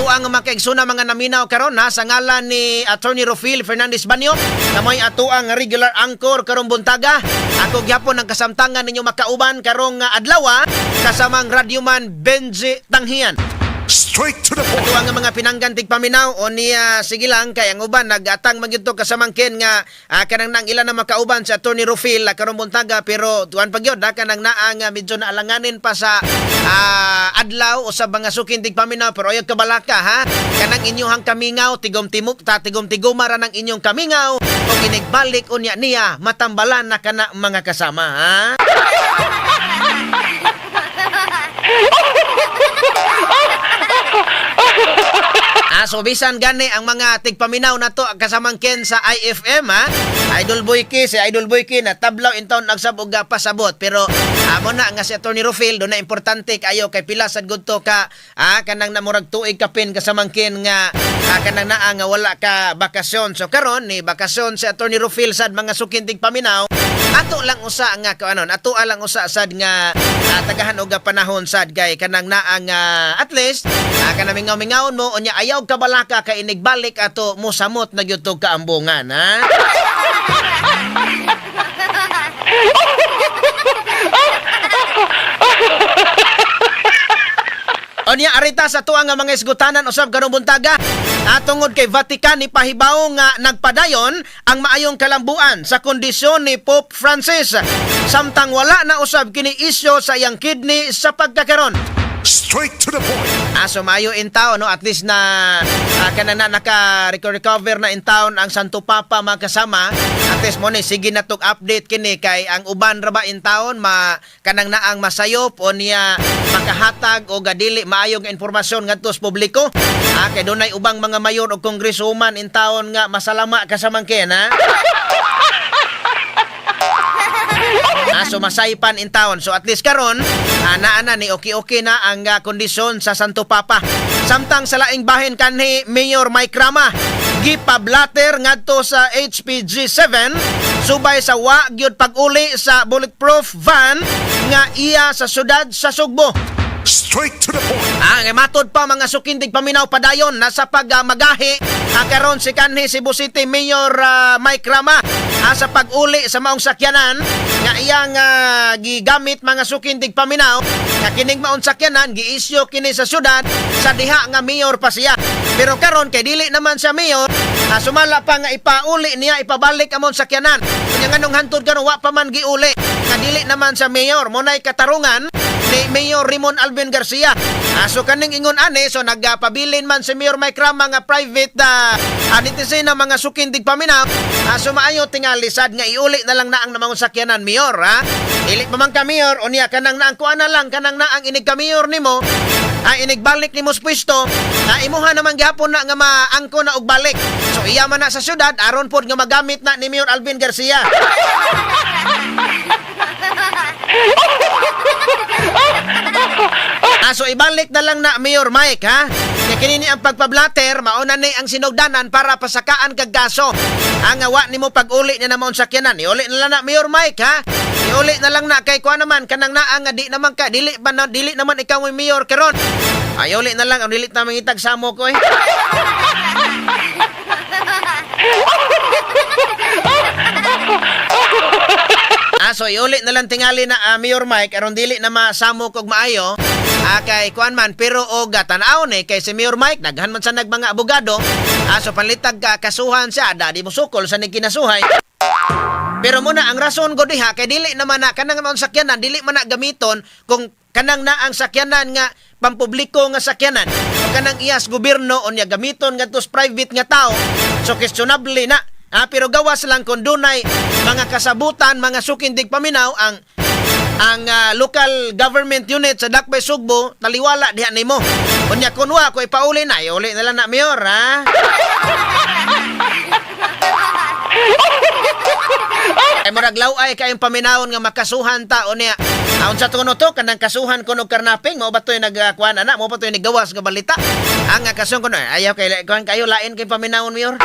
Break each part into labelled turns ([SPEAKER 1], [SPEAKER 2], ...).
[SPEAKER 1] Ato ang mga kaigsoon, mga naminaw karon ha, sa ngalan ni Attorney Rofil Fernandez Banyo na may ato ang regular anchor karong buntaga. Ako gyapon ang kasamtangan ninyo makauban karong adlaw kasamang radyoman Benji Tanghian.
[SPEAKER 2] Straight to the point.
[SPEAKER 1] Ato ang mga pinanggan tigpaminaw o niya, sige lang kay ang uban nagatang magyud to kasamangkin nga kanang nang ilan na makauban si Attorney Rufil karong buntaga, pero tuan pa gyud ha, kanang naa nga medyo naalanganin pa sa adlaw o sa mga sukin tigpaminaw, pero ayaw kabalaka ha, kanang inyong kamingaw tigom timok ta tigom tiguma ra ng inyong kamingaw o inigbalik unya niya matambalan na kana mga kasama ha. So bisan gani ang mga tigpaminaw na to kasamangkin sa IFM ha. Idol Boyki, si Idol Boyki na tablaw in town nagsab og pasabot, pero amo na nga si Attorney Rufil do na importante kayo kay pila sad gud to ka kanang namurag tuig kapin kasamangkin nga kanang naa nga wala ka bakasyon. So karon ni bakasyon si Attorney Rufil sad mga sukin tigpaminaw. Ato lang usa nga kanon, ato lang usa sad nga tagahan og panahon sad kay kanang naa nga at least kanang mingaw-mingawon mo unya ayaw kabalaka kay inigbalik ato mo samot na gyud tog kaambungan ha. Unya arita sa tuang nga mga isgutanan usab karong buntaga. Tungod kay Vatican ipahibaw nga nagpadayon ang maayong kalambuan sa kondisyon ni Pope Francis. Samtang wala na usab kini isyo sa iyang kidney sa pagkakaron.
[SPEAKER 2] Straight to the point.
[SPEAKER 1] So maayo in town, no? At least na kanang na naka-recover na in town ang Santo Papa mga kasama. At least mo ni sige na tog update kini kay ang uban ra ba in town ma kanang naang masayop o niya makahatag o gadili maayong impormasyon ngadto sa publiko. Kay dunay ubang mga mayor o congresswoman in town nga masalama kasamangkin ha. So masaypan in town. So at least karon naa na ni okay-okay na ang kondisyon sa Santo Papa. Samtang sa laing bahin kanhi Mayor Mike Rama gipablater ngadto sa HPG 7 subay sa wa gyud pag-uli sa bulletproof van nga iya sa syudad sa Sugbo.
[SPEAKER 2] Straight to the point.
[SPEAKER 1] Ang matod pa mga sukindig paminaw padayon nasa pag magahi karon si kanhi Cebu City Mayor Mike Rama sa pag-uli sa maong sakyanan nga iyang gigamit mga sukindig paminaw nga kining maong sakyanan giisyo kini sa syudad sa diha nga mayor pa siya. Pero karon kay dili naman siya mayor, sumala pa nga ipauli niya ipabalik among sakyanan. Kunya nganong hantod karon wa pa man giuli nga dili naman siya mayor, mo nay katarungan ni Mayor Ramon Alvin Garcia. So kaning ingon ani, so nagpabilin man si Mayor Mike Rama nga private netizen na mga sukindig paminaw. So maayo tingali sad nga iuli na lang na ang namang sakyanan mayor ha. Dili pa man ka mayor unya kanang naang kuan na lang kanang naang inig ka mayor nimo. Inigbalik nimo sa pwesto, imuha naman gihapon na nga maangko na og balik. So iya man na sa syudad aron pod nga magamit na ni Mayor Alvin Garcia. So ibalik na lang na Mayor Mike ha. Kaya kini ni ang pagpablater, mauna ni ang sinugdanan para pasakaan kag kaso. Ang awa nimo pag-uli niya na maong sakyanan. Iuli na lang na Mayor Mike ha. Iuli na lang na kay kuan naman kanang naa nga di naman ka dili ba na, dili naman ikaw ang mayor karon. Ay uli na lang ang dili ta mangitag samo ko eh. So iuli na lang tingali na Mayor Mike aron dili na masamo kog maayo. Kay kuan man pero og tan-aw ni kay si Mayor Mike daghan man sa nagmanga abogado. So panlitag ka kasuhan siya da di mo sukol sa nagkinasuhay. Pero muna ang rason ko diha kay dili naman na kanang maong sakyanan dili man na gamiton kung kanang na ang sakyanan nga pampubliko nga sakyanan o kanang iyas gobyerno unya gamiton ngadto sa private nga tao, so questionable na. Pero gawas lang kung dunay mga kasabutan, mga sukindig paminaw ang local government unit sa Dakbay Sugbo taliwala diha nimo. Unya kunwa ko ipauli na, iuli na lang na mayor ha. Ay murag law-ay kayong paminawon nga makasuhan ta unya. Unsa to kuno to kanang kasuhan kuno karnaping mao ba to'y nagkuan ana, mao ba to'y nagawas nga balita? Ang kasuhan kuno ayaw kay kuan kayo lain kay paminawon mayor.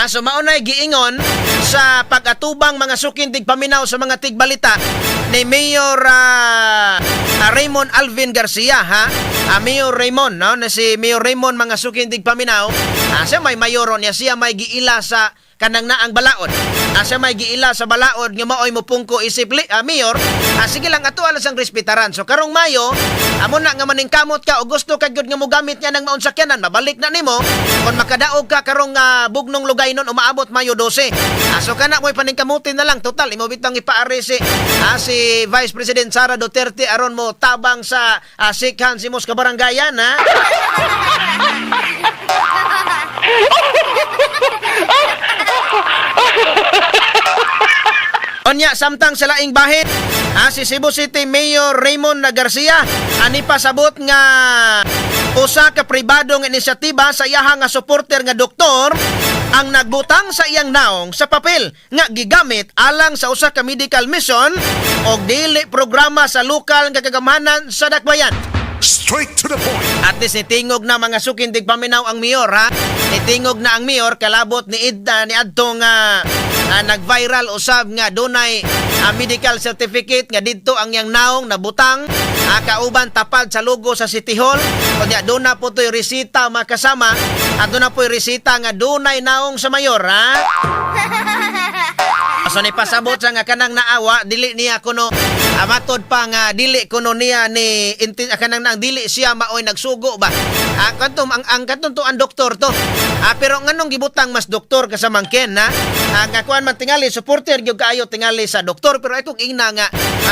[SPEAKER 1] So maunay giingon sa pag-atubang, mga suking tigpaminaw, sa mga tigbalita ni Mayor Raymond Alvin Garcia, ha. Mayor Raymond, no, na si Mayor Raymond, mga suking tigpaminaw, siya may mayoro niya, siya may giila sa kanang naang balaod. Siya may giila sa balaod nga maoy mupungko isip mayor. Sige lang, ato alas ang respetaran. So karong Mayo, amo na nga maningkamot ka o gusto ka gyud nga mogamit niya ng maong sakyanan, mabalik na nimo kung makadaog ka karong bugnong lugay nun umaabot Mayo 12. So kana mo'y paningkamutin na lang, total imo bitang ipaari si Vice President Sara Duterte aron mo tabang sa sikhan si mos kabaranggayan, ha. Onya, samtang sa laing bahin, si Cebu City Mayor Raymond Garcia ani pasabot nga usa ka pribadong inisyatiba sa iyahang nga supporter nga doktor ang nagbutang sa iyang naong sa papel nga gigamit alang sa usa ka medical mission og dili programa sa lokal nga kagamhanan sa Dakbayan.
[SPEAKER 2] Straight to the point.
[SPEAKER 1] At least nitingog na, mga suking tigpaminaw, ang mayor, ha. Nitingog na ang mayor kalabot ni Idda ni adtong nag-viral usab nga dunay medical certificate nga didto ang iyang naong nabutang kauban tapad sa logo sa City Hall. Kunya doon na po to'y resita makasama at doon na po'y resita nga dunay naong sa mayor, ha. So ni pasabot sa nga kanang naawa dili niya kuno matod pa nga dili kuno niya ni inti, kanang nang dili siya maoy nagsugo ba. Kantom ang katong to ang doktor to. Pero nganong gibutang mas doktor kasamang Ken, ha? Nga kuan man tingali supporter gyud kaayo tingali sa doktor, pero ay kung ingna nga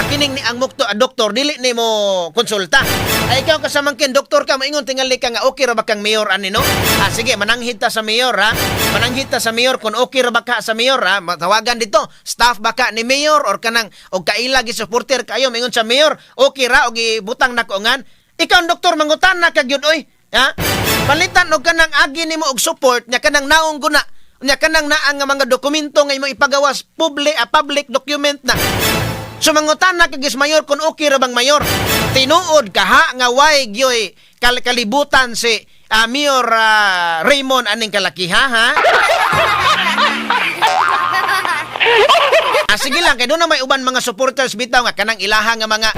[SPEAKER 1] kining ni ang mukto a doktor dili nimo konsulta. Ay ikaw kasamang Ken, doktor ka, maingon tingali ka nga okay ra ba kang mayor ani, no? Sige, mananghid ta sa mayor, ha. Mananghid ta sa mayor kung okay ra ba ka sa mayor, ha. Matawagan dito staff baka ni mayor or kanang og kaila gi supporter kayo, mingon sa mayor okay ra og ibutang nako ngan ikaw ang doktor, mangutan na ka gyud oy, ha. Palitan og kanang agi nimo og support nya kanang naong guna nya kanang naa nga mga dokumento nga imong ipagawas public document na. So mangutan na kagis mayor kung okay ra bang mayor. Tinuod ka ha nga way gyoy kalibutan si Mayor Raymond aning kalakiha, ha? Sige lang, kay doon na may uban mga supporters bitaw nga kanang ilaha nga mga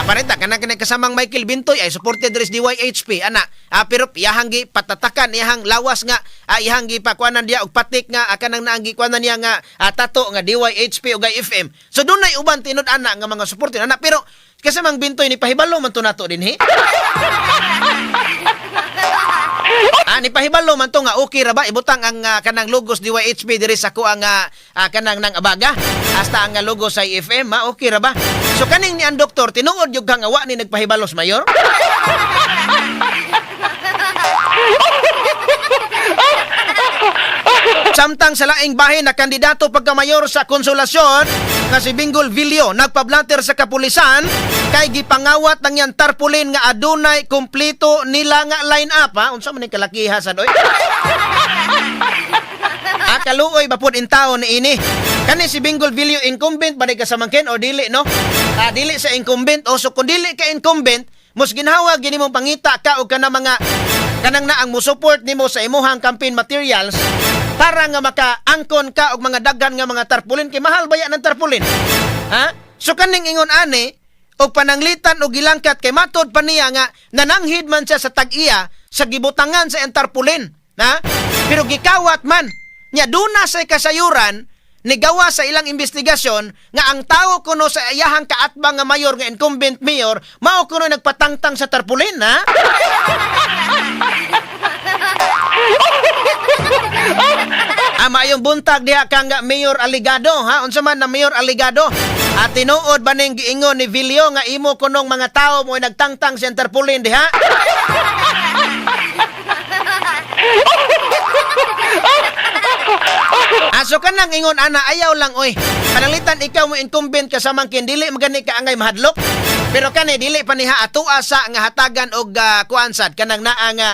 [SPEAKER 1] parenta kanang kanang kasamang Michael Bintoy ay supported diri sa DYHP ana, pero iyahang gi patatakan iyahang lawas nga iyahang gi pakuanan diya og patik nga kanang naang gikuanan niya nga tato nga DYHP ug IFM. So doon nay uban tinud ana nga mga supporter ana, pero kasamang Bintoy ni pahibalo man to nato dinhi. Ni pahibalo man to nga okay ra ba ibutang ang kanang logos DYHP diri sa kuang kanang nang abaga hasta ang logo sa IFM, ha, okay ra ba? So kaning ni ang doktor, tinuod gyud ka nga wa ni nagpahibalos mayor? Samtang sa laing bahin na kandidato pagkamayor sa Konsolasyon nga si Bingol Villo nagpablater sa kapulisan kay gipangawat ang yan tarpaulin nga adunay kumpleto nila nga line up, ha. Unsa man ni kalakiha sa doy? Kaluoy ba pod in taon ni ini? Kani si Bingol Villo, incumbent ba ni kasamangken o dili, no? Dili sa incumbent o so kung dili ka incumbent, mus ginhawa gini mong pangita ka og kana mga kanang naang mo support nimo sa imuhang campaign materials para nga makaangkon ka og mga daghan nga mga tarpaulin kay mahal baya ng tarpaulin. Ha? So kaning ingon ani og pananglitan og gilangkat kay matod pa niya nga nananghid man siya sa tag-iya sa gibutangan sa iyang tarpaulin, ha? Pero gikawat man nya duna sa kasayuran nigawa sa ilang investigasyon nga ang tao kuno sa iyahang kaatbang nga mayor nga incumbent mayor mao kuno nagpatangtang sa tarpaulin, ha. Maayong buntag diha kang Mayor Aligado, ha. Unsa man na Mayor Aligado? At tinuod ba ning giingon ni Villo nga imo kunong mga tao mo nagtangtang sa tarpaulin diha? Aso ka nang ingon ana, ayaw lang oy. Panalitan ikaw mo incumbent ka sa mangkin, dili magani ka angay mahadlok. Pero kani dili pa niha atua sa nga hatagan og kuan sad kanang naa nga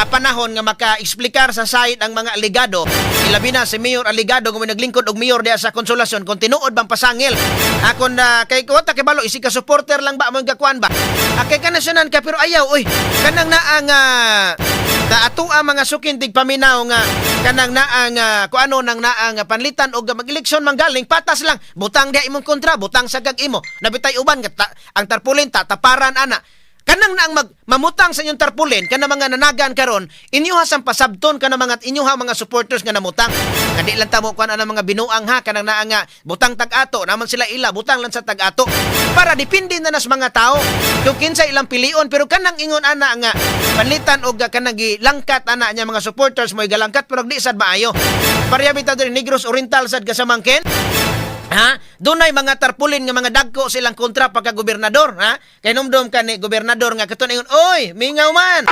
[SPEAKER 1] panahon nga maka-eksplikar sa side ang mga aligado. Ilabi na si Mayor Aligado kung naglingkod og mayor diha sa Konsolasyon kung tinuod bang pasangil. Akon na kay kuwata kay balo isi ka supporter lang ba mo gakuan ba. Kay kanasyonan ka pero ayaw oy. Kanang naa nga na atua mga sukin tigpaminaw nga Kanang naang kung ano nang naang panlitan og mag-eleksyon manggaling patas lang, butang diha imong kontra, butang sa gag imo nabitay uban nga ang tarpulin tataparan ana. Kanang naang mag mamutang sa inyong tarpulin kana mga nanagan karon, inyuha sang pasabton kana mga inyuha mga supporters nga namutang nga di lang tamo kuan ana mga binuang ha. Kanang naa nga butang tag-ato naman sila, ila butang lang sa tag-ato para depende na nas mga tao kung kinsa ilang pilion. Pero kanang ingon ana nga panlitan og kanang gilangkat ana niya mga supporters mo galangkat, pero di sad maayo. Pareha bitaw diri Negros Oriental sad, kasamangken. Ha? Dunay mga tarpulin nga mga dagko silang kontra pagka gobernador, ha? Kay numdum ka ni gobernador nga katon ingon, "Oy, mingaw man."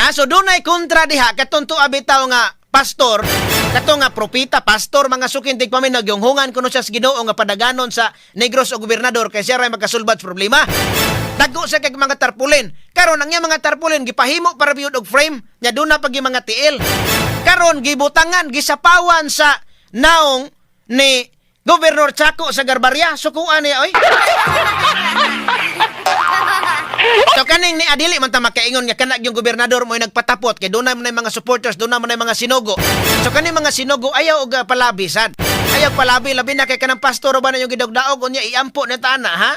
[SPEAKER 1] Ah, so dunay kontra diha katon tuwa bitaw nga pastor, kato nga propita, pastor, mga sukin tigpamin, nagyunghungan kuno siya sa Ginoo nga padaganon sa Negros o gobernador kay siya ray makasulbad sa problema. Dagko sa kag mga tarpulin. Karon ang iya mga tarpulin gipahimo para biyud og frame nya duna pag mga tiil. Karon gibutangan, gisapawan sa naong ni Gobernador Chaco Sagarbarria, sukuan niya oy. So kaning ni adili man ta makaingon nga kana yung gobernador mo nagpatapot kay doon na mga supporters, doon na mga sinugo. So kaning mga sinugo ayaw og palabi sad. Ayaw palabi, labi na kay kanang pastor ba na yung gidogdaog unya iampo ni ta ana ha.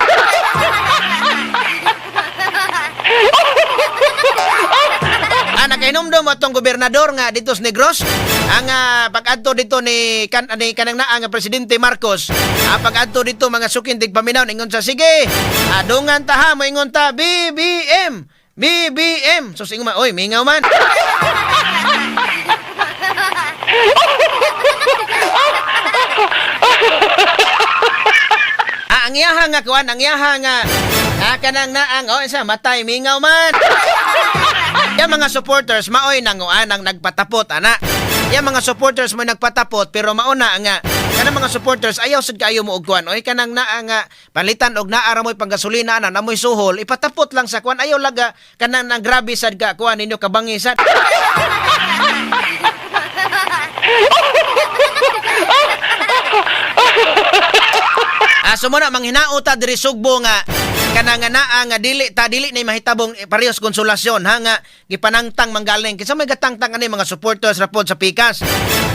[SPEAKER 1] Ah, nakainomdom atong gobernador nga dito sa Negros. Ang pag-adto dito ni kanang naa nga presidente Marcos. Ah, pag-adto dito, mga sukin tigpaminaw, ingon sa sige. Ah, dungan ta ha, moingon ta BBM. BBM. So ingon man, oy, mingaw man. Ah, ang iyaha nga kuan, ang iyaha nga kanang naang oh, isa matay mingaw man. Yang mga supporters maoy nanguan ang nagpatapot ana. Yang mga supporters mo nagpatapot, pero mauna nga kanang mga supporters ayaw sad kaayo mo og kuan oy, kanang naa nga palitan og naa ra moy panggasolina ana, namoy suhol, ipatapot lang sa kuan, ayaw laga kanang nang grabe sad ka kuan ninyo kabangi sad. Ah, so muna manghinaot ta diri Sugbo nga kanang nga naa nga dili ta dili ni mahitabong parehas konsolasyon ha nga gipanangtang manggaling kinsa may gatangtang ani mga supporters ra pod sa pikas.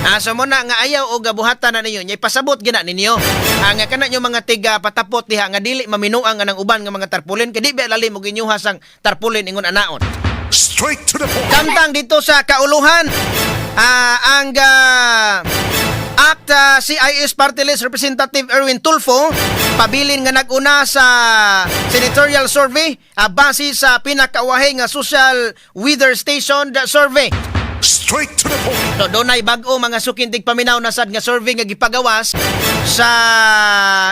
[SPEAKER 1] Ah, so muna nga ayaw og buhatan na ninyo nya ipasabot gina ninyo. Ah, nga kana nyo mga tiga patapot diha nga dili maminuang nga ng uban nga mga tarpulin kay di ba lalim og inyuha sang tarpulin ingon anaon.
[SPEAKER 2] Straight to the point.
[SPEAKER 1] Samtang dito sa kauluhan, ang ACT CIS Party List Representative Erwin Tulfo pabilin nga nag-una sa senatorial survey base sa pinakauwahe nga social weather station survey.
[SPEAKER 2] Straight to the point.
[SPEAKER 1] So dunay bag-o, mga sukintig paminaw, na sad nga survey nga gipagawas sa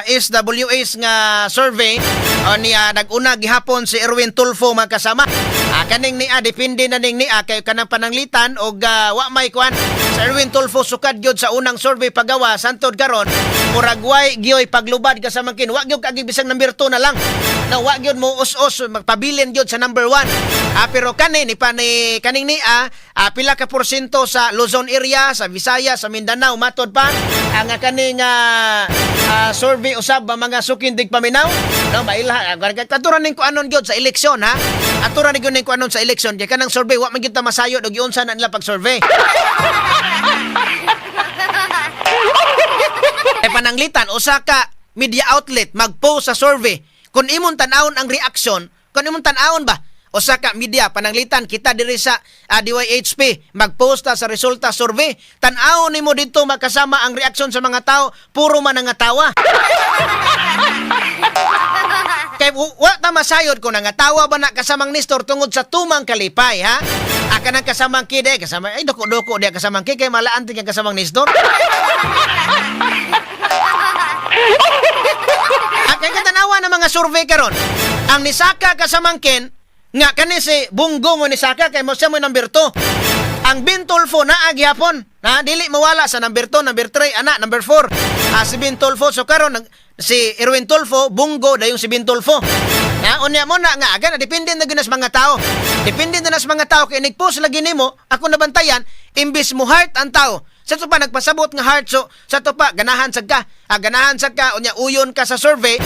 [SPEAKER 1] SWS nga survey o niya nag-una gihapon si Erwin Tulfo, mga kasama. Ah, kaning niya depende na ning niya kay kanang pananglitan og wa may kuan sa Erwin Tulfo, sukad gyud sa unang survey pagawas hantod karon murag way gyoy paglubad, kasamangkin, wa gyud kaagi bisang number 2 na lang na wa gyud mo us-us magpabilin gyud sa number 1. Ah, pero kani ni pa ni kaning niya pila ka porsyento sa Luzon area, sa Visayas, sa Mindanao, matod pa ang kaning survey usab ba, mga sukindig paminaw, no mailha aturan ning kuanon gyud sa eleksyon ha, aturan ni gyud ning kuanon sa eleksyon kay kanang survey wa man gyud ta masayod og giunsa na nila pag survey. E pananglitan usa ka media outlet mag-post sa survey. Kung imong tan-awon ang reaksyon, kung imong tan-awon ba, usa ka media, pananglitan kita diri sa DYHP, mag-post ta sa resulta survey, tan-awon nimo dito, makasama, ang reaksyon sa mga tao, puro man ang tawa. Kay wa ta masayod kung nangatawa ba na kasamang Nestor tungod sa tumang kalipay ha. Aka nang kasamang kide, kasama ay doko-doko diya kasamang kid kay malaan kang kasamang Nestor. Ah, kay katanawa ng mga survey karon. Ang nisaka kasamangkin nga kani si Bong Go mo nisaka kay mo siya mo number 2. Ang Ben Tulfo naa gihapon. Na dili mawala sa number 2, number 3, ana number 4. Ah, si Ben Tulfo, so karon si Erwin Tulfo, Bong Go dayong si Ben Tulfo. Na unya mo na nga aga na depende na gyud na sa mga tao. Depende na sa mga tao kay nigpost lagi nimo, ako nabantayan imbis mo heart ang tao. Sa to pa nagpasabot nga heart, so sa to pa ganahan sad ka. Ah, ganahan sad ka unya uyon ka sa survey.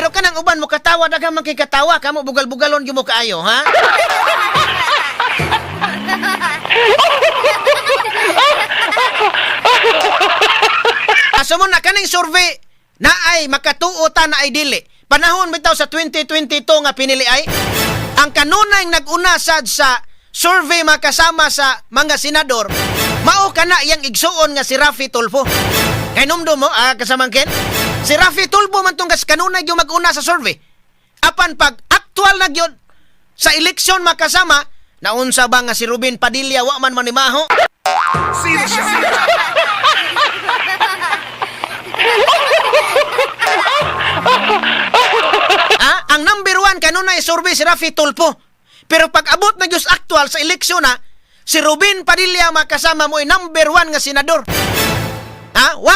[SPEAKER 1] Pero kanang uban mo katawa, daghan man kay katawa, kamo bugal-bugalon gyud mo kaayo, ha? Aso mo na kaning survey na ay makatuo ta na ay dili. Panahon bitaw sa 2022 nga pinili ay ang kanunay nag-una sad sa survey makasama sa mga senador, mao kana iyang igsuon nga si Raffy Tulfo. Kay numdo mo, kasamangkin, si Raffy Tulfo man tong kas kanunay yung mag-una sa survey. Apan pag aktual na gyud sa eleksyon makasama, naunsa ba nga si Ruben Padilla wa man manimaho? Ah, ang number one kanunay survey si Raffy Tulfo. Pero pag abot na gyud aktual sa eleksyon na, si Ruben Padilla makasama mo ay number one nga senador. Ha? Wa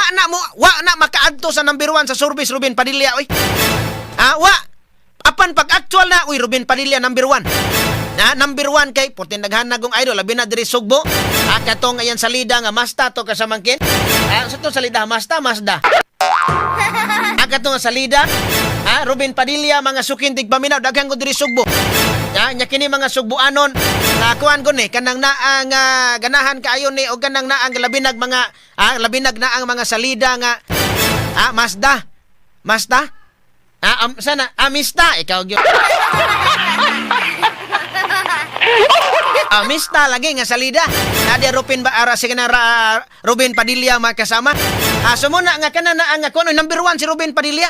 [SPEAKER 1] na makaadto sa number one sa survey si Ruben Padilla oy. Ha? Wa. Apan pag actual na, uy, Ruben Padilla number one. Na number one kay portin daghan na kong idol labi na diri Sugbo. Ha, katong ayan salida nga Mazda to kasamangkin. Ha, sa to salida Mazda, Mazda. Ang katong salida, ha, Ruben Padilla, mga sukintig paminaw, daghan ko diri Sugbo. Ha, nya kini mga Sugboanon, nakuan ko ni kanang naang ganahan kaayo ni og kanang naang labinag mga labinag naang mga salida nga Mazda. Mazda? Sana Amista ikaw gyud. Amista lagi nga salida. Nadia Ruben ba ara sige na ra, Ruben Padilla makasama. So muna nga kana na ang kuno number one si Ruben Padilla.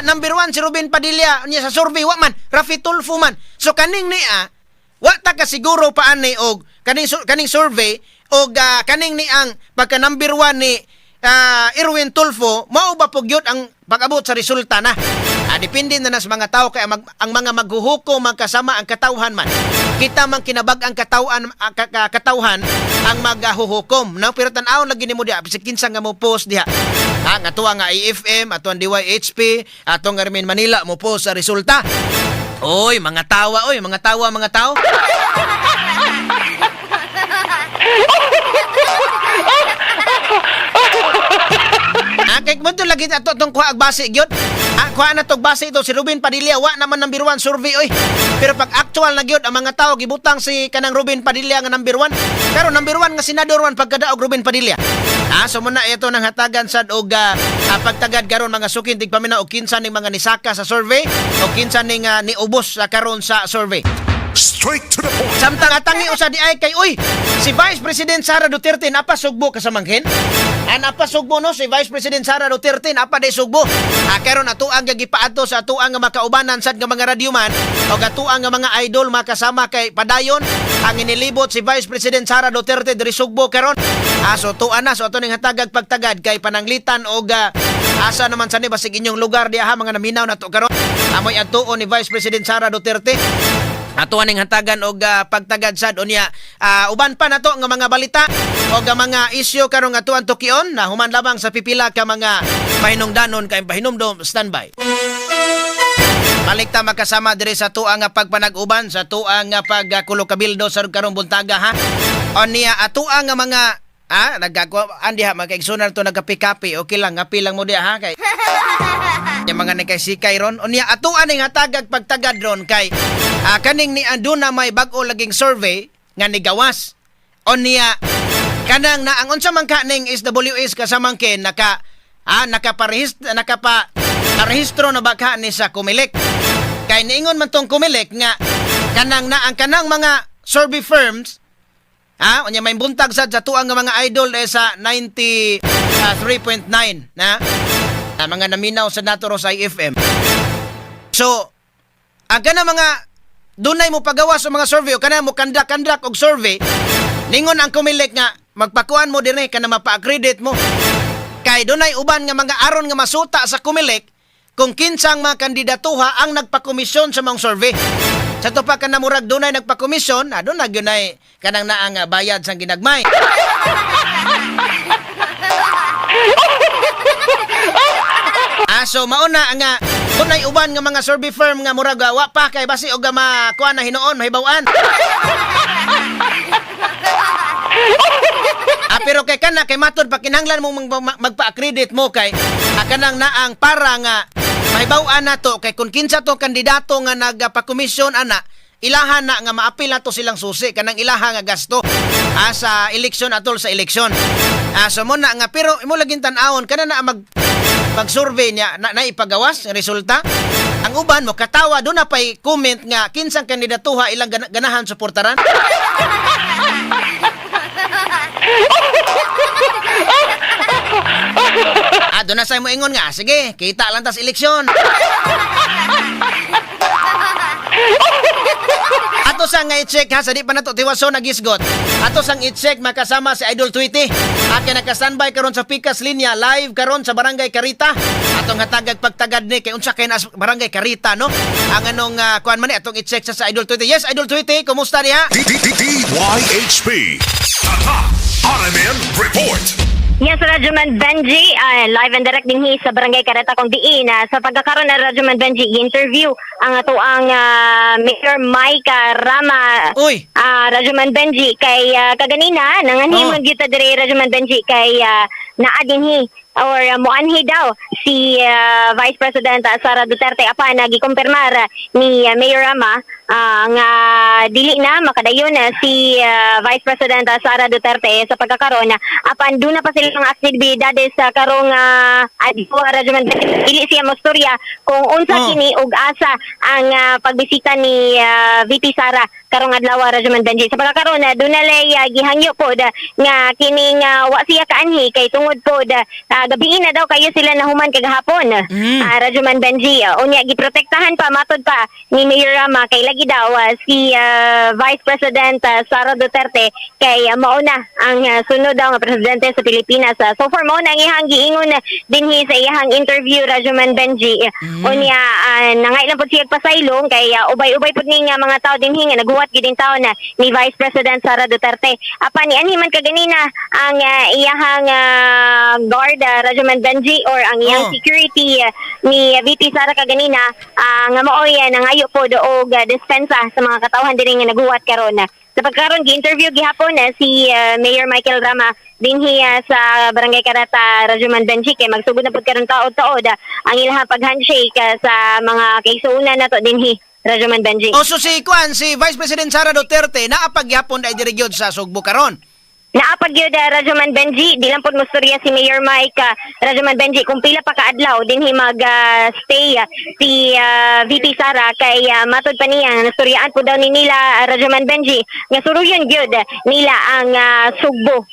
[SPEAKER 1] Number one si Ruben Padilla niya sa survey wa man Raffy Tulfo man. So kaning niya wa ta ka siguro pa ani og kaning kaning survey og kaning ni ang pagka number one ni Erwin Tulfo mao ba pug gyud ang pag-abot sa resulta na. Depende na na sa mga tao kay ang mga maghuhukom magkasama ang katawhan man. Kita man kinabag ang katawan katawhan ang maghuhukom, no? Pero tan-awon lagi nimo diha bisag kinsa nga mo post diha. Ha, nga tuwa nga AFM, ato ang DYHP, ato nga Remin Manila mo post sa resulta. Oy, mga tawa, oy, mga tawa, mga tao. Kay mo to lagi ato tong kuha og base gyud. Kuha na tog base ito si Ruben Padilla wa naman number one survey oy. Pero pag actual na gyud ang mga tao gibutang si kanang Ruben Padilla nga number one. Pero number one nga senador man pagkadaog Ruben Padilla. So muna ito nang hatagan sad og pagtagad karon mga sukin tigpaminaw og kinsa ning mga nisaka sa survey o kinsa ning niubos sa karon sa survey.
[SPEAKER 2] Straight to the point.
[SPEAKER 1] Samtang atangi usa di ay kay uy, si Vice President Sara Duterte napasugbo kasamanghin. Napasugbo no si Vice President Sara Duterte napa day sugbo. Karon ato ang gipaadto sa ato ang makaubanan sad nga mga radyoman o ato ang mga idol makasama kay padayon ang inilibot si Vice President Sara Duterte diri Sugbo karon. So tuan na so ato ning hatagag pagtagad kay pananglitan og asa naman sa ni basig inyong lugar diha mga naminaw nato karon. Amoy adtuon ni Vice President Sara Duterte. Ato aning hatagan og pagtagad sad unya uban pa nato nga mga balita og mga isyu karong atuan tukion na human lamang sa pipila ka mga pahinungdanon kay pahinumdom standby. Balik ta makasama diri sa tuang nga pagpanag-uban sa tuang nga pagkulo-kabildo sa karong buntaga ha. Unya atuang nga mga nagkakuan diha makaigsunan to nagkapi-kapi okay lang ngapi lang mo diha ha kay yung mga nagkaisikay ron. Unya atuan ning hatagag pagtagad ron kay kaning ni anduna may bag-o laging survey nga nigawas. Unya kanang na ang unsa man ka ning SWS kasamangkin naka nakaparehistro nakapa narehistro na ba ka ni sa Comelec. Kay niingon man tong Comelec nga kanang na ang kanang mga survey firms unya may buntag sad sa tuang nga mga idol eh, sa 93.9 na mga naminaw sa nato sa IFM. So, ang kana mga dunay mo pagawa sa mga survey o kana mo kandak-kandak og survey, ningon ang Comelec nga magpakuan mo dinhi kana mapa-accredit mo. Kay dunay uban nga mga aron nga masuta sa Comelec kung kinsang mga kandidatuha ang nagpakomisyon sa mga survey. Sa to pa kana murag dunay nagpakomisyon, doon na gyud nay kanang naang bayad sang ginagmay. So mauna nga dunay uban nga mga survey firm nga murag wa pa kay basi og makuha na hinuon mahibaw-an. Pero kay kana kay matud pa kinahanglan mo magpa-accredit mo kay kanang naang para nga Mahibaw-an nato kay kung kinsa to kandidato nga nagpakomisyon ana, ilahan na nga maapil nato silang susi kanang ilaha nga gasto sa eleksyon atol sa eleksyon. So mo na nga, pero imo laging tan-awon kana na mag pag-survey niya na naipagawas ang resulta. Ang uban mo katawa, do na pay comment nga kinsang kandidatuha ilang ganahan suportaran. Doon na sa mo ingon nga, sige, kita lang tas eleksyon. Ato sang nga i-check ha, sa di pa nato tiwason nagisgot. Ato sang i-check makasama si Idol Tweety. Ake naka-standby karon sa Pikas Linya live karon sa Barangay Carita. Atong hatagag pagtagad ni kay unsa kay na Barangay Carita, no? Ang anong kuan man ni atong i-check sa Idol Tweety. Yes, Idol Tweety, kumusta diha?
[SPEAKER 2] D D D D Y H P. Tatak RMN Report.
[SPEAKER 3] Yes, Radyoman Benji, live and direct dinhi sa Barangay Careta kung diin sa pagkakaroon na, Radyoman Benji, interview ang atoang Mayor Mike Rama.
[SPEAKER 1] Uy.
[SPEAKER 3] Radyoman Benji, kay kaganina nanganhi man gyud ta diri, Radyoman Benji, kay naa dinhi or muanhi daw si Vice President Sara Duterte, apan nagikumpirmar ni Mayor Rama nga dili na makadayon si Vice President Sara Duterte sa pagkakaroon, apan duna pa sila mga aktibidades sa karong adlaw, Radyoman Benji. Dili siya mostorya kung unsa kini ug asa ang pagbisita ni VP Sara karong adlaw, Radyoman Benji. Sa pagkakaroon na duna lay gihangyo pod nga kining wa siya kaanhi kay tungod pod gabiin na daw kayo sila nahuman kagahapon. Radyoman Benji, unya giprotektahan pa matod pa ni Mayor Rama kay lagi daw si Vice President Sara Duterte kay mauna ang sunod daw nga presidente sa Pilipinas. So far mao na ang iyang giingon dinhi sa iyang interview, Radyoman Benji. Unya nangailan pod siya pasaylong kay ubay-ubay pod ni nga mga tao dinhi nga naghuwat gid taon na ni Vice President Sara Duterte. Apan nianhi man kaganina ang iyahang guard, Radyoman Benji, or ang iyang security ni VP Sara kaganina nga maoy nangayo pod og dispensa sa mga katawhan dinhi nga naghuwat karon. Sa pagkaron gi-interview gihapon na si Mayor Michael Rama dinhi sa Barangay Careta, Radyoman Benji, kay magsugod na pud karon taod-taod ang ilahang pag-handshake sa mga kaigsuonan nato dinhi, Radyoman Benji.
[SPEAKER 1] O so si kuan, si Vice President Sara Duterte naa pagyapon ay diri gyud sa Sugbo karon?
[SPEAKER 3] Naa pa gyud, Radyoman Benji. Di lang pod mostorya si Mayor Mike, Radyoman Benji, kung pila pa kaadlaw dinhi mag stay si VP Sara kay matod pa niya nastoryaan po daw ni nila, Radyoman Benji, nga suruyon gyud nila ang Sugbo.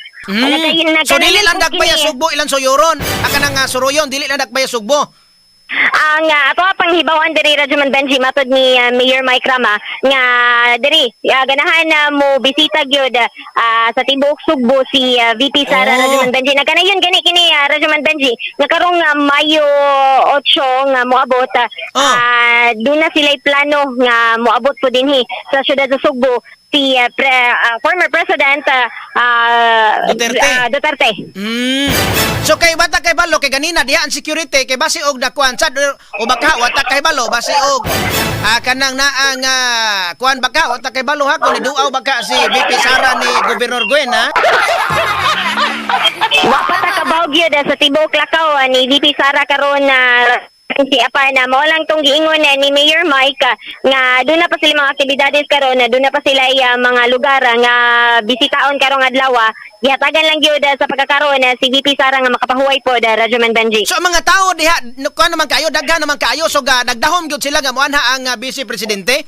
[SPEAKER 1] So dili lang
[SPEAKER 3] Nagkanayon po
[SPEAKER 1] dakpaya
[SPEAKER 3] kini.
[SPEAKER 1] Sugbo ilang suyoron. Aka nang suruyon dili lang dakpaya Sugbo.
[SPEAKER 3] Ang ato pang hibawan diri, Radyoman Benji, matod ni Mayor Mike Rama nga diri ganahan na mo bisita gyud sa tibuok Sugbo si VP Sara, Radyoman Benji. Nagkanayon gani kini, Radyoman Benji, nga karong Mayo 8 nga moabot duna sila plano nga moabot po dinhi sa syudad sa Sugbo si former President
[SPEAKER 1] Duterte.
[SPEAKER 3] Duterte.
[SPEAKER 1] So kay bata kay balo kay ganina diha ang security kay basi og dakuan sad o baka wata kay balo basi og kanang naa nga kuan, baka wata kay balo ha kung niduaw baka si VP Sara ni Governor Gwen ha.
[SPEAKER 3] Wa pa ta kabaw gyud sa tibuok lakaw ni VP Sara karon na si apa na mao lang tong giingon ni Mayor Mike nga doon na pa sila mga aktibidades karon na doon na pa sila mga lugar nga bisitaon karong adlaw. Gihatagan lang gyud sa pagkakaroon si VP Sara nga makapahuway pod, Radyoman Benji.
[SPEAKER 1] So ang mga tao diha kuan naman kayo, daghan naman kayo, so ga, nagdahom gyud sila nga moanha ang vice presidente.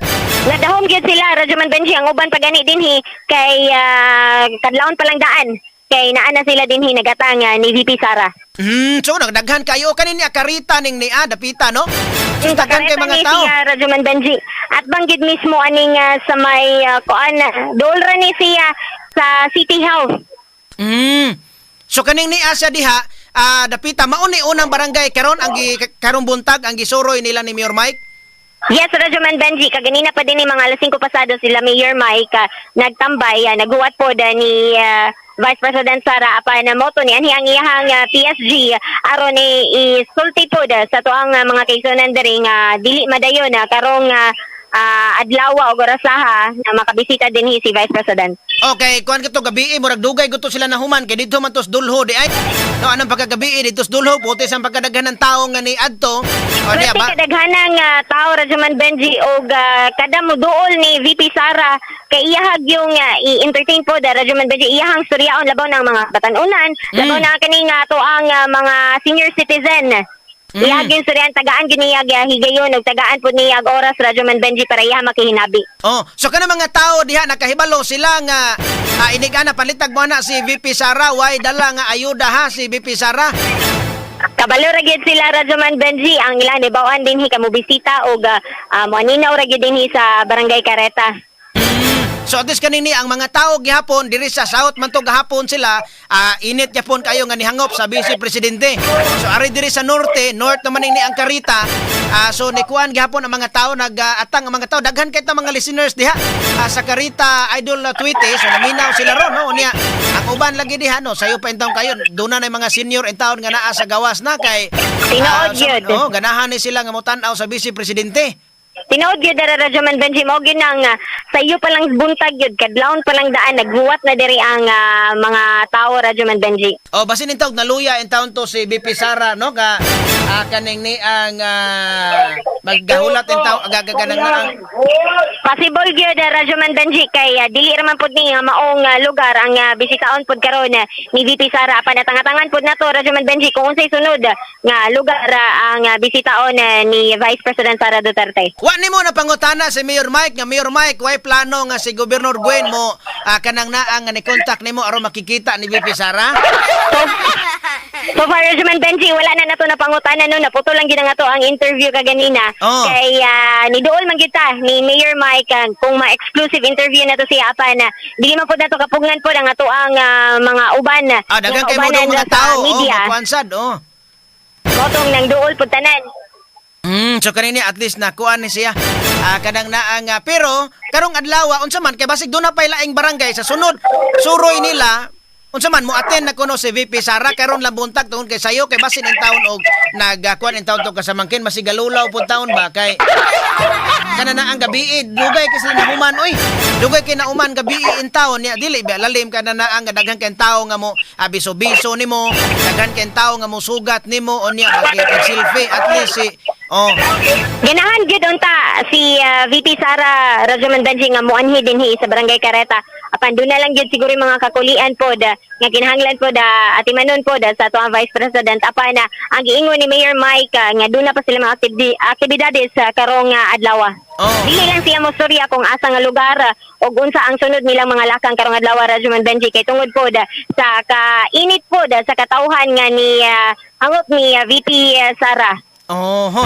[SPEAKER 3] Nadahom gyud sila, Radyoman Benji. Ang uban pa gani dinhi kay kadlawon pa lang daan kay naa na sila dinhi nagatang ni VP Sara.
[SPEAKER 1] So nagdaghan kayo kanin niya karita ning niya dapita, no? So daghan kay mga
[SPEAKER 3] ni
[SPEAKER 1] tao.
[SPEAKER 3] siya, Radyoman Benji. At banggit mismo aning sa may kuan, dool ra ni siya sa City House.
[SPEAKER 1] So kaning niya siya diha dapita mao ni unang barangay karon ang karong buntag ang gisuroy nila ni Mayor Mike.
[SPEAKER 3] Yes, Radyoman Benji, kaganina pa din ni mga alas 5 pasado sila Mayor Mike nagtambay, naghuwat po da ni Vice President Sara apan na moto ni anhi ang iyahang PSG aron ni isulti po da sa tuang mga kaigsuonan diri nga dili madayon na karong adlaw o orasaha nga makabisita dinhi si Vice President.
[SPEAKER 1] Okay, kuan kato gabi, murag dugay gusto sila nahuman kay didto man tos dulho di ay. No, anong pagkagabi didto sa dulho puti sa pagkadaghan ng tao nga ni adto. O di
[SPEAKER 3] Grabe
[SPEAKER 1] ba?
[SPEAKER 3] kadaghanang tao, Rajaman Benji, og kada muduol ni VP Sara kay iyahag yung i-entertain po da, Rajaman Benji, iyahang storyaon labaw ng mga batanunan, labaw na kaning tuang mga senior citizen. Iyahag yung storyaon, tagaan gyud niyag higayon og tagaan pud niyag oras, Rajaman Benji, para iyaha makihinabi.
[SPEAKER 1] Oh, so kana mga tao diha nakahibalo sila nga inigana palitag mo na si VP Sara, way dala nga ayuda ha si VP Sara.
[SPEAKER 3] Kabalo ra gyud sila, Rajaman Benji, ang ilan ibawaan dinhi kamo bisita og moaninaw ra gyud dinhi sa Barangay Careta.
[SPEAKER 1] So at least kanini ang mga tao gihapon diri sa South man to gahapon sila, init gyapon kayo nga nihangop sa Vice Presidente. So ari diri sa norte, north naman ini ang Carita. So nikuan gihapon ang mga tao, nag-atang ang mga tao, daghan kay ta mga listeners diha sa Carita, Idol na tweet eh. So naminaw sila ron, no, niya. Ang uban lagi diha, no, sayo pa intawon kayo duna na yung mga senior intawon nga naa sa gawas na kay
[SPEAKER 3] Tinuod gyud.
[SPEAKER 1] Oh, ganahan ni sila nga motan-aw sa Vice Presidente.
[SPEAKER 3] Tinuod gyud dara, Rajaman Benji, mao gyud nang sa iyo pa lang buntag gyud, kadlawon pa lang daan naghuwat na diri ang mga tao, Rajaman Benji.
[SPEAKER 1] O basin intawg naluya in taon to si BP Sara, no, ka kaning ni ang maggahulat in taon agagaganang na ang
[SPEAKER 3] Possible gyud, Rajaman Benji, kay dili ra man pud ni nga maong lugar ang bisitaon pud karon ni VP Sara, apan natangatangan pud nato, Rajaman Benji, kung unsay sunod nga lugar ang bisitaon ni Vice President Sara Duterte.
[SPEAKER 1] Wa nimo na pangutana si Mayor Mike nga, "Mayor Mike, way plano nga si Gobernador Gwen mo kanang naa nga ni contact nimo aron makikita ni VP Sara?"
[SPEAKER 3] So far, Rajaman Benji, wala na nato napangutana, no. Naputo lang gid ang ato ang interview kaganina.
[SPEAKER 1] Oh.
[SPEAKER 3] Kay niduol man gyud ta ni Mayor Mike kung ma-exclusive interview na to siya, apan dili man pud nato kapugnan pod ang ato ang mga uban.
[SPEAKER 1] Daghan
[SPEAKER 3] nga
[SPEAKER 1] kay mo
[SPEAKER 3] kaubanan
[SPEAKER 1] mga
[SPEAKER 3] sa
[SPEAKER 1] tao, oh,
[SPEAKER 3] media.
[SPEAKER 1] makuan sad, oh.
[SPEAKER 3] Motong nang duol pud tanan.
[SPEAKER 1] So kanini at least nakuan ni siya. Kanang naa nga pero karong adlaw unsa man kay basig doon na pay laing barangay sa sunod suroy nila, unsa man mo attend na kuno si VP Sara karon lang buntag tungod kay sayo kay basin in taon og nagkuan in taon to kasamangkin masigalulaw pud taon ba kay kana na ang gabi, dugay kay sila nahuman, oy, dugay kay nauman gabi in taon niya, dili ba lalim kana na ang daghan kay tao nga mo abiso-biso nimo, daghan kay tao nga mo sugat nimo o niya makipag-selfie at least si oh.
[SPEAKER 3] Ganahan gyud unta si VP Sara, Rajaman Benji, nga muanhi dinhi sa Barangay Careta. Apan doon na lang gyud siguro yung mga kakulian pod nga kinahanglan pod atimanon pod sa ato ang Vice President. Apan ang giingon ni Mayor Mike nga doon na pa sila mga aktibidades sa karong adlaw.
[SPEAKER 1] Oh.
[SPEAKER 3] Dili lang siya moistorya kung asa nga lugar og unsa ang sunod nilang mga lakang karong adlaw, Rajaman Benji, kay tungod pod sa kainit pod sa katawhan nga ni hangop ni VP Sara.
[SPEAKER 1] Oho.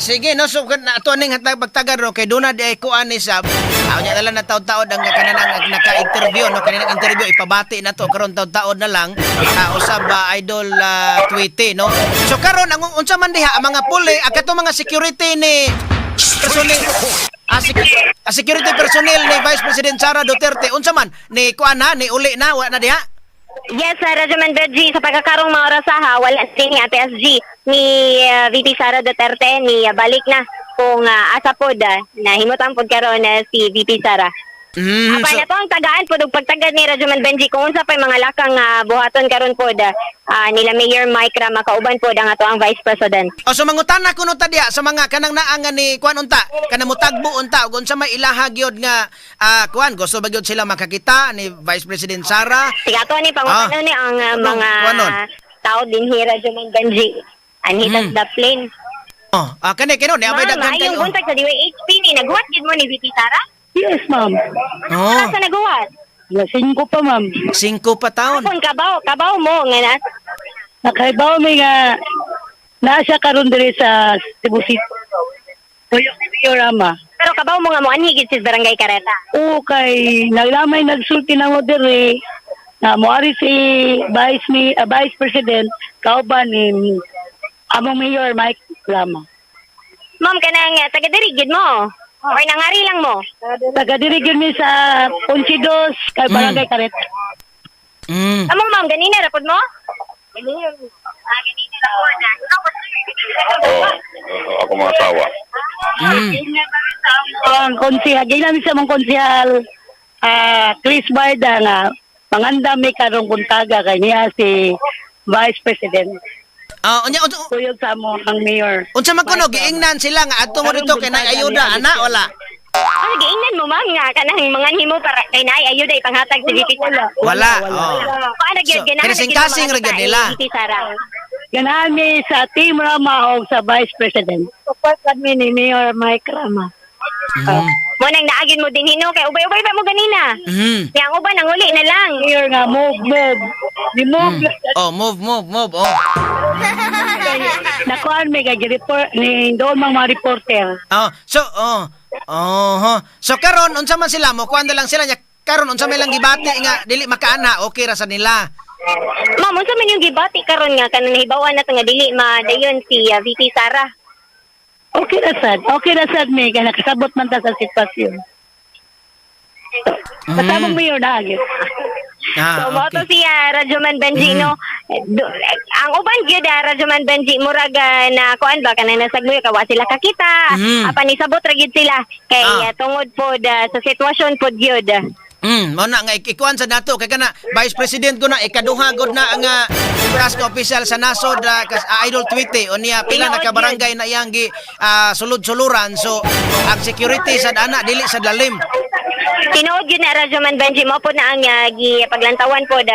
[SPEAKER 1] Sige no, so na ato ning hatag pagtagar no kay duna di ay kuan ni sab. Unya na lang na taud-taod ang kanang naka-interview, no, kaninang interview ipabati na to karon taud-taod na lang usab Idol Tweety, no. So karon ang unsa man diha ang mga puli ang kato mga security ni personnel security personnel ni Vice President Sara Duterte, unsa man ni kuan ha ni uli na wa na diha?
[SPEAKER 3] Yes, Rajaman Benji, sa pagkakarong mga orasaha, wala din ni PSG ni VP Sara Duterte, ni balik na kung asa pod nahimutan pod karon si VP Sara. Apan na to ang tagaan pod ug pagtagad ni Rajaman Benji kung unsa pay mga lakang buhaton karon pod nila Mayor Mike Rama kauban pod ang ato ang Vice President.
[SPEAKER 1] O so mangutana kuno ta diha sa mga kanang naa nga ni kuan unta kanang mutagbo unta ug unsa may ilaha gyud nga kuan gusto ba gyud sila makakita ni Vice President Sara?
[SPEAKER 3] Sige, ato ni pangutana ni ang
[SPEAKER 1] Anong
[SPEAKER 3] mga
[SPEAKER 1] kuanon?
[SPEAKER 3] tao din hi, Rajaman Benji. Anhitas the plane.
[SPEAKER 1] Oh, kani kino ni abay
[SPEAKER 3] Ma'am,
[SPEAKER 1] daghan
[SPEAKER 3] maayong
[SPEAKER 1] kayo.
[SPEAKER 3] buntag sa DYHP ni naghuwat gid mo ni VP Sara?
[SPEAKER 4] Yes, ma'am.
[SPEAKER 1] Oh,
[SPEAKER 3] Asa naghuwat?
[SPEAKER 4] Alas 5 pa, ma'am.
[SPEAKER 1] 5 pa taon.
[SPEAKER 3] Kung kabaw, kabaw mo nga na.
[SPEAKER 4] Nakaibaw mi nga naa siya karon diri sa Cebu City. Tuyok ni Mayor.
[SPEAKER 3] Pero kabaw mo nga mo anhi gid sa Barangay Careta.
[SPEAKER 4] O kay naglamay nagsulti na mo diri na moari si Vice President kauban ni among Mayor Mike Rama.
[SPEAKER 3] Ma'am, kanang taga diri gid mo. Or nangari lang mo.
[SPEAKER 4] Taga diri gyud mi sa Ponchidos kay Barangay Careta.
[SPEAKER 3] Amo ma'am, ganina ra pod mo? Ganina. Ganina ra pod na. Ikaw ba, sir?
[SPEAKER 5] Oo, ako mga asawa.
[SPEAKER 4] Ang konsihal, gilan sa mong konsihal, Chris Barda nga mangandam mi karong buntaga kay niya si Vice President.
[SPEAKER 1] Oh, unya unsa
[SPEAKER 4] Kuyog sa amo ang mayor.
[SPEAKER 1] unsa man kuno giingnan sila nga adto mo dito kay nay ayuda ana wala?
[SPEAKER 3] Ano giingnan mo, ma'am, nga kanang mga himo para kay naay ayuda ipanghatag sa VP Sara?
[SPEAKER 1] Wala. Oh.
[SPEAKER 3] Paano
[SPEAKER 1] So,
[SPEAKER 3] gyud ganahan
[SPEAKER 1] kasing-kasing ra gyud nila.
[SPEAKER 3] VP Sara.
[SPEAKER 4] Ganahan mi sa Team Rama o sa Vice President. Support kami ni Mayor Mike Rama.
[SPEAKER 3] Mo nang naagin mo din hino kay ubay-ubay pa mo ganina. Kaya ang uban ang uli na lang.
[SPEAKER 4] Mayor nga, move, move. Di move.
[SPEAKER 1] Oh, move, move, move. Oh.
[SPEAKER 4] Nakuhaan mi kay report ni doon mga reporter.
[SPEAKER 1] Oh, so oh. Oh, ho. So karon unsa man sila mo kuan na lang sila nya karon unsa may lang gibati nga dili makaana, okay ra sa nila.
[SPEAKER 3] Ma'am, unsa man yung gibati karon nga kanang nahibaw-an na to nga dili madayon si VP Sara?
[SPEAKER 4] Okay na sad. Okay na sad mi kay nakasabot man ta sa sitwasyon. Basta mong mayor na agad.
[SPEAKER 1] Ah,
[SPEAKER 3] So, mo to
[SPEAKER 1] okay.
[SPEAKER 3] si Radyoman Benji, no? Ang uban gyud Radyoman Benji, murag na kuan ba kanang nasagmuyo ka wa sila kakita. Apan isabot ra gyud sila kay tungod pod sa sitwasyon pod gyud.
[SPEAKER 1] Mo na nga ikuan sa dato kay kana Vice President ko na ikaduha gud na ang task official sa nasod Idol Tweety unya pila na ka barangay na iyang gi sulod-suluran, so ang security sa ana dili sa lalim.
[SPEAKER 3] Tinuod gyud na, Radyoman Benji, mo pod na ang gipaglantawan pod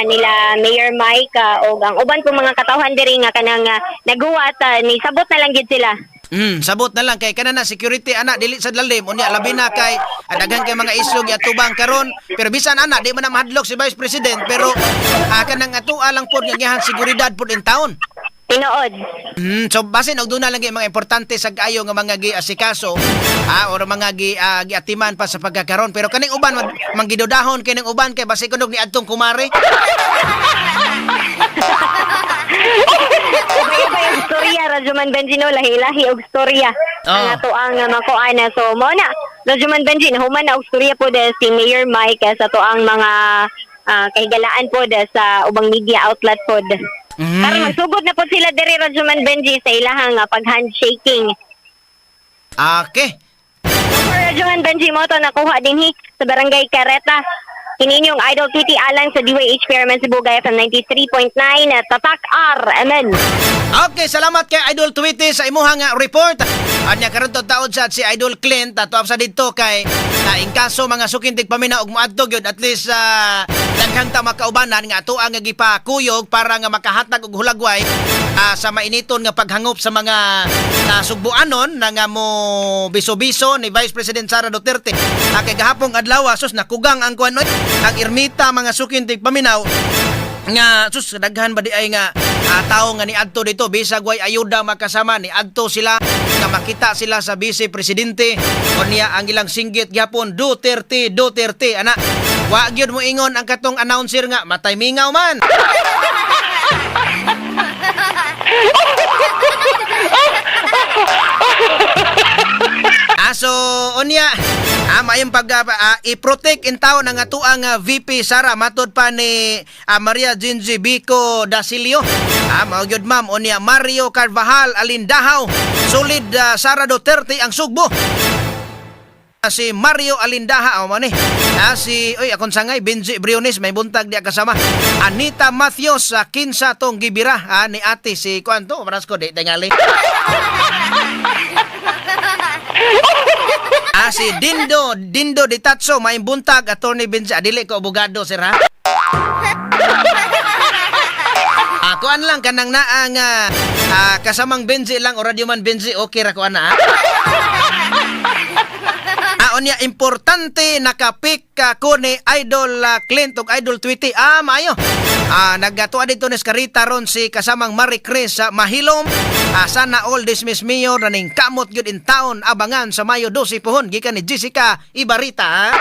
[SPEAKER 3] nila Mayor Mike og ang uban po mga katawhan diri nga kanang naguwat ni sabot na lang gyud sila.
[SPEAKER 1] Sabot na lang kay kana na security ana dili sa lalim unya labi na kay daghan kay mga isyu giatubang karon, pero bisan ana di man na mahadlok si Vice President, pero kanang atua lang pod nga gihan seguridad pod in town.
[SPEAKER 3] Tinuod.
[SPEAKER 1] So basin og duna lang gyud mga importante sa kaayo nga mga giasikaso or mga giatiman pa sa pagkakaron, pero kaning uban manggidudahon kining uban kay basi kunog ni adtong kumare.
[SPEAKER 3] Ubay-ubay og storya, Radyoman Benji, no, lahi-lahi og storya. Ang ato ang makuan na. So mo na, Radyoman Benji, nahuman na og storya po de si Mayor Mike sa ato ang mga kahigalaan po de sa ubang media outlet po. Karon magsugod na po sila diri, Radyoman Benji, sa ilahang pag-handshaking.
[SPEAKER 1] Okay.
[SPEAKER 3] So, Radyoman Benji, mo to nakuha dinhi sa Barangay Careta. Kini inyong Idol Kitty Alan sa DYH Chairman Cebu Gaya FM 93.9 Tatak R. Amen.
[SPEAKER 1] Okay, salamat kay Idol Tweety sa imuhang report. Anya karon to taod sa si Idol Clint ato sa didto kay na in kaso mga sukintig pamina og moadto gyud, at least daghang ta makaubanan nga ato ang gipakuyog para nga makahatag og hulagway sa mainiton nga paghangop sa mga sugbuanon na nga mo biso-biso ni Vice President Sara Duterte. Kay gahapong adlaw, sus, nakugang ang kuan oy, ang ermita, mga sukintig paminaw, nga sus, daghan ba di ay nga tao nga niadto dito bisag way ayuda makasama, niadto sila nga makita sila sa vice presidente. Unya ang ilang singgit gyapon, "Duterte, Duterte," ana. Wa gyud mo ingon ang katong announcer nga matay mingaw man. So unya mayong pag i-protect in taon ang atuang VP Sara matod pa ni Maria Gingy Bico Dasilio. Mao gyud, ma'am. Unya Mario Carvajal Alindahaw, solid Sara Duterte ang Sugbo. Si Mario Alindaha o man ni. Si oy akon sangay Benji Briones may buntag diya kasama. Anita Matthews sa kinsa tong gibira ni ate si kuan to maras ko di tingali. Si Dindo, Dindo Di Tatso, may buntag, Attorney Benji. Dili ko abogado, sir, ha? Kuan lang kanang naa nga kasamang Benji lang o radyo man Benji, okay ra kuan na. Unya importante nakapik ka ko ni Idol Clint ug Idol Tweety. Maayo. Nagatuwa dito ni Scarita ron si kasamang Marie Chris sa Mahilom. Sana all dismiss mayor na ning kamot gyud in town, abangan sa Mayo 12 pohon gikan ni Jessica Ibarita. Ha?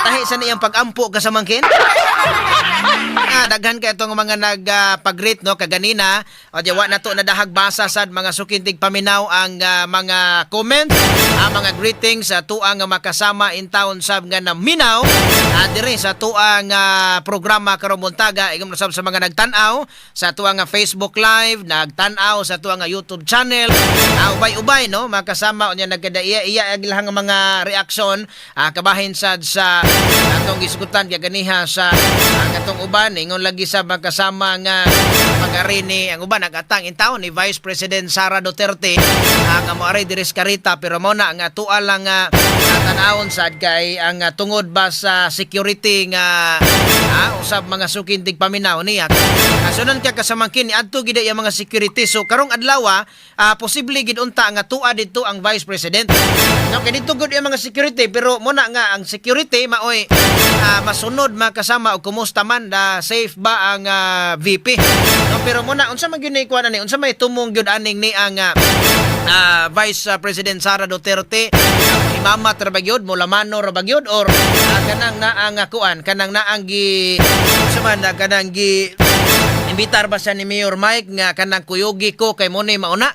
[SPEAKER 1] Tahi sa niyang pag-ampo kasamang kin. Daghan kay itong mga nagpag-greet no kaganina. O di wa na to nadahag basa sad, mga sukintig paminaw, ang mga comments. Mga greetings sa tuang nga makasama in town sab nga naminaw diri sa tuang programa karong buntaga. Ingon sab sa mga nagtan-aw sa tuang nga Facebook Live, nagtan-aw sa tuang nga YouTube channel. Ubay-ubay no makasama unya nagkadaiya iya ang ilang mga reaksyon kabahin sad sa atong gisgutan kaganiha sa atong uban. Ingon lagi sa makasama nga pag-ari ni ang uban nagatang in town ni Vice President Sara Duterte nga moari diri sa Carita, pero mo na nga tua lang nga tan-awon sad kay ang tungod ba sa security nga usab mga sukin tigpaminaw niya. Sunan ka kasamangkin ni adto gid ang mga security, so karong adlaw posible gid unta nga tua didto ang Vice President no, kay didto gud ang mga security, pero mo na nga ang security maoy masunod makasama og kumusta man na safe ba ang VP no. Pero mo na unsa man gyud ni kuan ani, unsa may tumong gyud aning ni ang Vice President Sara Duterte, imamat ra ba gyud mo, lamano ra ba gyud, or kanang naang kuan, kanang naang gi unsa man na kanang gi imbitar ba siya ni Mayor Mike nga kanang kuyugi ko kay mo ni mauna.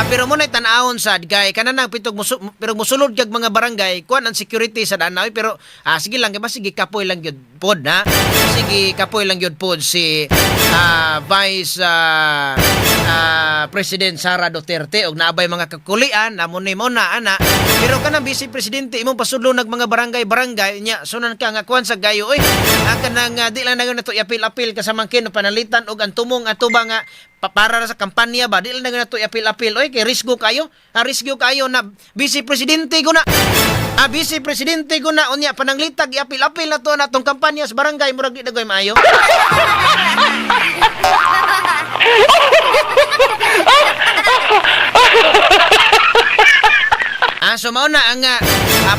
[SPEAKER 1] Pero mo na tan-awon sad kay kanang pitog musu, pero musulod kag mga barangay kuan ang security sa danaw, pero sige lang kay sige kapoy lang gyud pod ha. Sige kapoy lang gyud pod si Vice President Sara Duterte og naabay mga kakulian na mo ni mo na ana. Pero kanang vice presidente imong pasudlo nag mga barangay-barangay nya sunan ka nga kuan sa gayo oy. Ang kanang di lang na nato iapil-apil kasamangkin panalitan og ang tumong ato ba nga para sa kampanya ba, di lang na nato iapil-apil oy kay risgo kayo. Risgo kayo na vice presidente ko na. Vice presidente ko na unya pananglitag iapil-apil na to na tong kampanya sa barangay, murag di na goy maayo. So mao na ang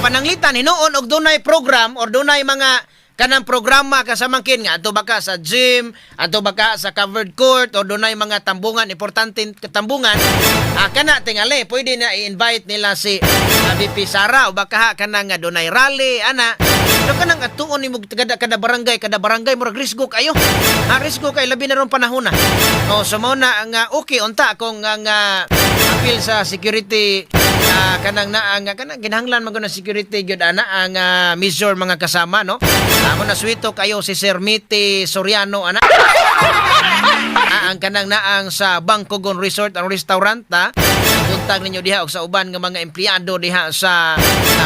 [SPEAKER 1] pananglitan hinuon og dunay program or dunay mga kanang programa kasamangkin nga adto baka sa gym, adto baka sa covered court, or dunay mga tambungan, importante katambungan, kana tingali pwede na i-invite nila si VP Sara, o baka ha, kanang nga dunay rally ana. So kanang atuon nimo kada barangay, kada barangay murag risgo kayo. Risgo kay labi na ron panahon na. Oh, so mao na ang okay unta kung ang apil sa security kanang naa nga kanang kinahanglan man gud security gyud ana ang measure mga kasama no. Amo na swito kayo si Sir Miti Soriano ana. Ang kanang naang sa Bangkogon Resort ang restaurant ha. Buntag ninyo diha og sa uban nga mga empleyado diha sa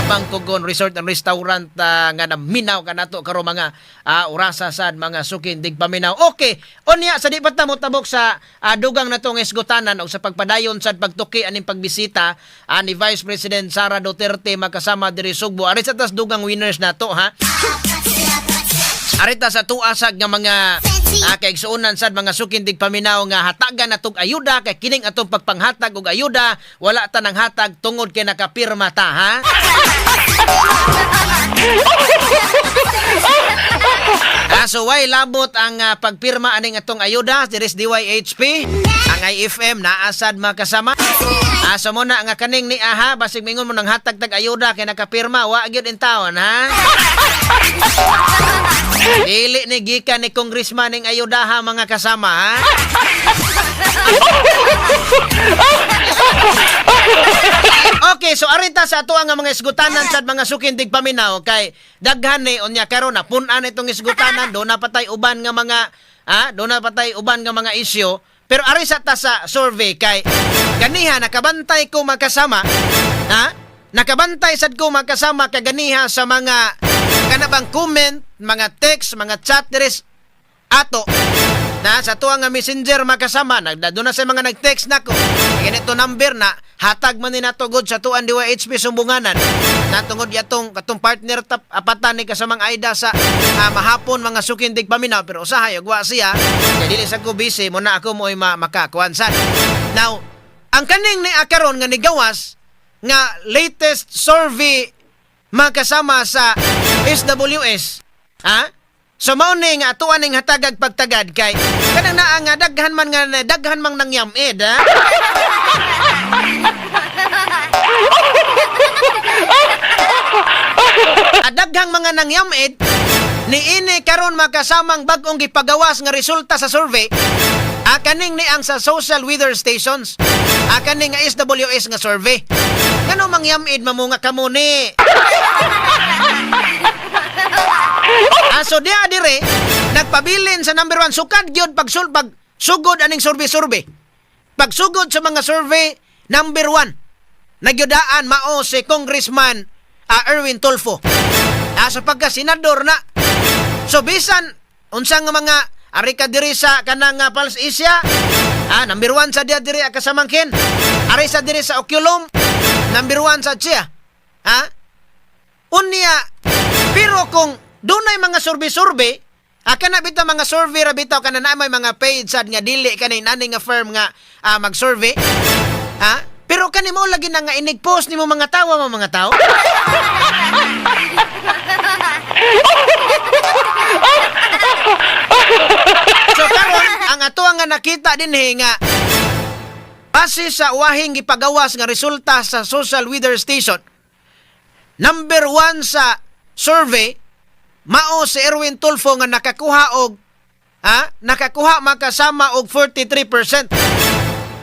[SPEAKER 1] Bangkogon Resort and Restaurant nga naminaw kanato karon mga orasa sad mga sukin tigpaminaw. Okay, unya sa di pa ta motabok sa dugang natong isgutanan og sa pagpadayon sad pagtuki aning pagbisita ni Vice President Sara Duterte makasama diri Sugbo. Ari sa tas dugang winners nato ha. Arita sa tuasag nga mga kaigsuonan sad mga sukin tigpaminaw nga hatagan natog ayuda kay kining atong pagpanghatag og ayuda wala ta nang hatag tungod kay nakapirma ta ha. So way labot ang pagpirma aning atong ayuda diri sa DYHP, ang IFM naasad makasama. So mo na nga kaning ni aha basig mingon mo nang hatag tag ayuda kay nakapirma wa gyud in taon ha. Dili ni gikan ni congressman ning ayuda ha mga kasama ha. Okay, so arita sa ato ang mga isgutanan sa mga sukin tigpaminaw kay daghan ni unya karon na pun-an itong isgutanan, do na patay uban nga mga do na patay uban nga mga isyu. Pero ari sa ta sa survey kay ganiha nakabantay ko makasama ha? Nakabantay sad ko makasama kaganiha sa mga kanabang comment, mga text, mga chat diri ato na sa tuwa nga messenger makasama. Nagdado na sa mga nag-text nako ganito number na hatag man ni nato god sa tuan DYHP sumbunganan natungod yatong katong partner tap apatan ni kasamang Aida sa mahapon mga sukin tigpaminaw, pero usahay og wa siya kay dili sa ko busy mo na ako mo'y makakuan sad. Now ang kaning ni akaron nga nigawas nga latest survey makasama sa SWS ha. So mao ni nga atuan ning hatagag pagtagad kay kanang naa nga daghan man nga daghan mang nangyamid ha. Daghang mga nangyamid niini karon makasamang bag-ong gipagawas nga resulta sa survey. Kaning ni ang sa social weather stations. Kaning nga SWS nga survey. Ngano mangyamid mamunga kamo ni? So diha dire nagpabilin sa number 1, sukad gyud pag sugod aning survey-survey. Pagsugod sa mga survey, number 1 nagyudaan mao si Congressman Erwin Tulfo. Sa pagka senador na. So bisan unsa nga mga ari ka diri sa kanang Pulse Asia, number 1 sa diha diri kasamangkin. Ari sa diri sa Oculum, number 1 sa siya. Ha? Unya, pero kung dunay mga survey-survey, kana bitaw mga survey ra bitaw kana na may mga paid sad nga dili kani nani nga firm nga mag-survey. Ha? Pero kani mo lagi na nga inig-post nimo mga tawa mo mga tao. So karon ang ato nga nakita dinhi nga base sa wahing gipagawas nga resulta sa social weather station, number 1 sa survey mao si Erwin Tulfo nga nakakuha makasama og 43%.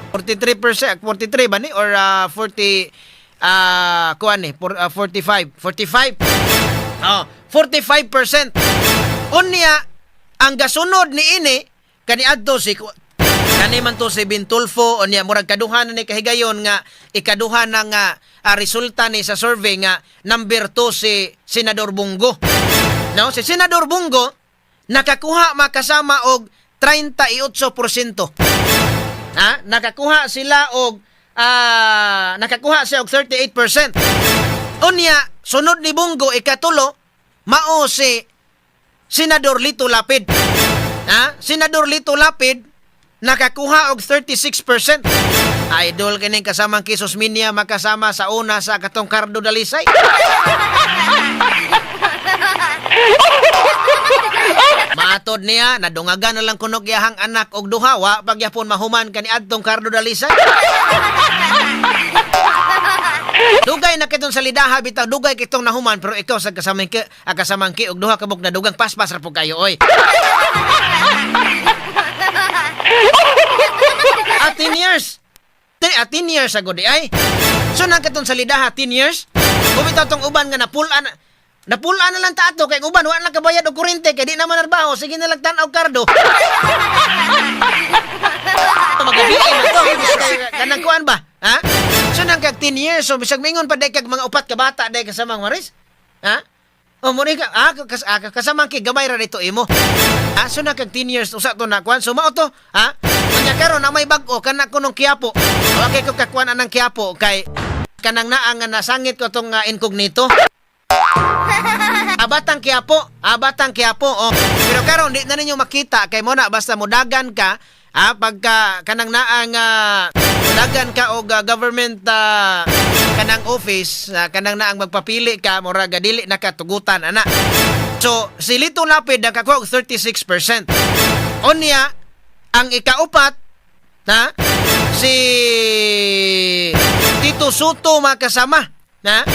[SPEAKER 1] 43%, 43 ba ni or 40, kuan ni, 45, 45. Oh, 45%. Unya ang gasunod ni ini kaniadto si kani man to si Bintulfo. Unya murag kaduha na ni kahigayon nga ikaduha na nga resulta ni sa survey nga number 2 si Senador Bong Go. No, si Senador Bong Go nakakuha makasama og 38%. Ha? Nakakuha siya og 38%. Unya sunod ni Bong Go, ikatulo mao si Senador Lito Lapid. Ha? Senador Lito Lapid nakakuha og 36%. Idol kining kasamang Kisos Minya makasama sa una sa katong Cardo Dalisay. Maatod niya, nadungagan na lang kunog yahang anak og duha, wa pagyapon mahuman kani adtong Cardo Dalisay. Dugay na kitong salidaha bitaw, dugay kitong nahuman, pero ikaw sa kasamangki og duha ka buk na dugang paspas ra pud kayo oy. 10 years. 10 years ago di ay. So nang katong salidaha 10 years. Bumitaw tong uban nga napulan napulan na lang ta ato kay uban wa na kabayad og kuryente kay di naman narbaho, sige na lang tan-aw kardo. Magabi man to. Kanang kuan ba? Ha? So nang kag 10 years, so bisag mingon pa day kag mga upat ka bata day kasamang Maris. Ha? O mo ka kasamang kay gamay ra dito imo. Ha? So nang kag 10 years usa to na kuan. So mao to, ha? Unya karon na may bag-o kana kunong Quiapo. Wa kay ko kakuan anang Quiapo kay kanang naa nga nasangit ko tong incognito. Abatang Quiapo, abatang Quiapo. Oh. Pero karon di na ninyo makita kay mo na basta modagan ka, pagka kanang naa nga dagan ka og government kanang office, kanang naang magpapili ka, murag dili na katugutan ana. So si Lito Lapid nakakuha og 36%. Unya ang ikaupat na si Tito Sotto makasama na.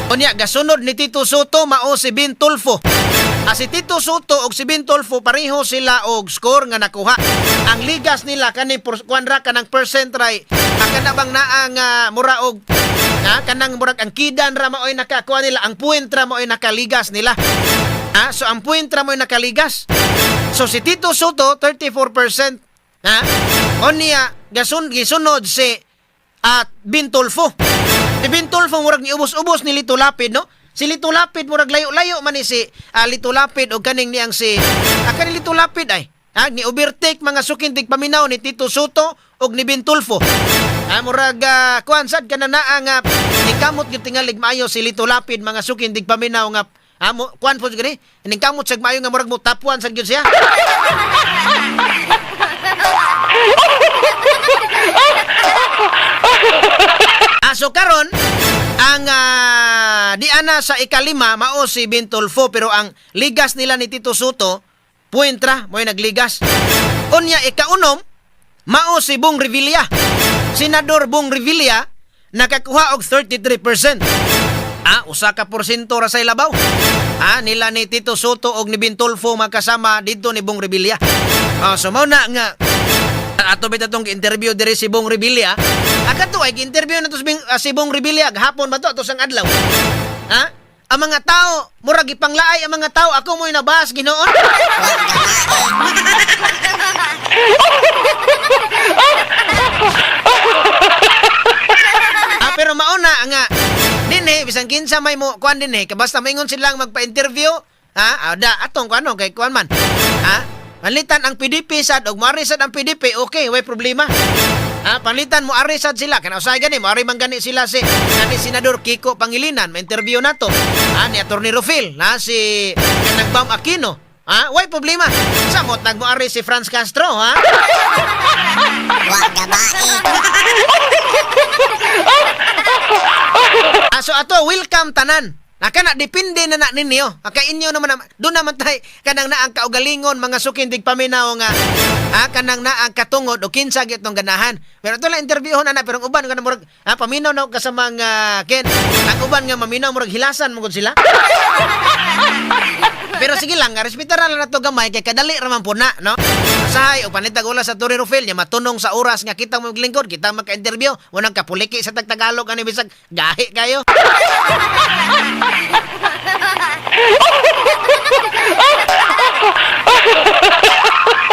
[SPEAKER 1] Unya gasunod ni Tito Sotto mao si Ben Tulfo. Si Tito Sotto og si Ben Tulfo pareho sila og score nga nakuha. Ang ligas nila kani kuan ra kanang percent ray. Kana bang naa nga mura og na kanang murag ang kidan ra maoy nakakuha nila, ang point ra maoy nakaligas nila. So ang point ra maoy nakaligas. So si Tito Sotto 34%, ha? Unya gisunod si at Ben Tulfo. Si Ben Tulfo murag niubos-ubos ni Lito Lapid, no? Si Lito Lapid murag layo-layo man ni si Lito Lapid og kaning niyang si kaning Lito Lapid ay ni overtake mga suking tigpaminaw ni Tito Sotto og ni Ben Tulfo. Murag kuan sad kana naa nga ningkamot gyud tingalig maayo si Lito Lapid mga suking tigpaminaw nga mo, kuan po gani ningkamot sad maayo nga murag mo tapuan sad gyud siya. So karon ang di ana sa ikalima mao si Ben Tulfo, pero ang ligas nila ni Tito Sotto puentra mo'y nagligas. Unya ikaunom mao si Bong Revilla. Senador Bong Revilla nakakuha og 33%. Usa ka porsyento ra say labaw. Nila ni Tito Sotto og ni Ben Tulfo magkasama didto ni Bong Revilla. So mao na nga Ato bitaw tong interview diri si Bong Revilla. Akato ay interview na to si Bong Revilla gahapon ba to ato sang adlaw. Ha? Ang mga tao, murag ipanglaay ang mga tao, ako mo'y nabas Ginoon. Ah, pero mauna nga dinhi bisan kinsa may mo kuan dinhi kay basta maingon silang magpa-interview, ha? Ah, da atong kuan kay kuan man. Ha? Panlitan ang PDP sad og moari sad ang PDP, okay, way problema. Ha, panlitan mo ari sad sila kana usahay gani mo ari man gani sila si gani Senador Kiko Pangilinan, ma-interview nato. Ha, ni Attorney Rufil, ha, si kanang Bam Aquino. Ha, way problema. Samot nagmo ari si Franz Castro, ha? Ah, so ato welcome tanan. Naka na depende na na ninyo. Aka inyo naman doon naman tay kanang naang kaugalingon mga sukindig paminaw nga ah, kanang naang katungod o kinsa gyud tong ganahan. Pero ato lang interviewon na pero ang uban nga murag ah, paminaw na og ka sa mga ken. Ang uban nga maminaw murag hilasan mo gud sila. Pero sige lang, respetar na lang nato gamay kay kadali ra man po na, no? Sahay o panitag oras sa Torre Rufil nya matunong sa oras nga kitang maglingkod, kitang maka-interview, unang kapuliki sa tagtagalog ani bisag gahi kayo.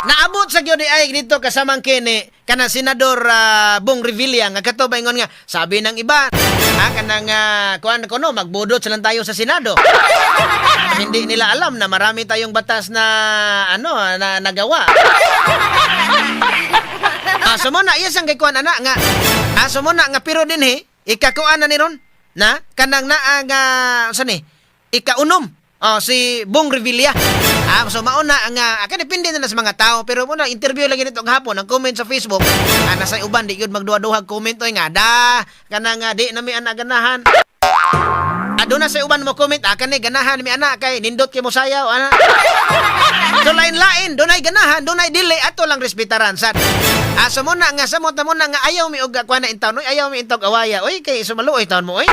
[SPEAKER 1] Naabot sa gyud ay dito kasamang kini kanang senador Bong Revilla nga kato ba ingon nga sabi ng iba ah, kanang kuan kuno magbudot silang tayo sa Senado. Hindi nila alam na marami tayong batas na ano na nagawa. Ah, so mo na iya sang kay kuan ana nga. Ah, so mo na nga pero dinhi ikakuan na ni ron na kanang naa nga sa ni ikaunom. Oh, si Bong Revilla. Ah, so mauna nga akan depende na, na sa mga tao pero muna interview lagi nito hapon ang comment sa Facebook. Ah, nasa uban di gyud magduha-duhag comment oy nga da kanang nga di na mi ana ganahan. Aduna sa uban mo comment ah kani ganahan mi ana kay nindot kay mo sayaw ana. So lain-lain, dunay ganahan, dunay dili ato lang respetaran sad. Ah, so muna nga samot na muna nga ayaw mi og kuan na intawn, oy ayaw mi intawg awaya. Oy kay sumaluoy taon mo oy.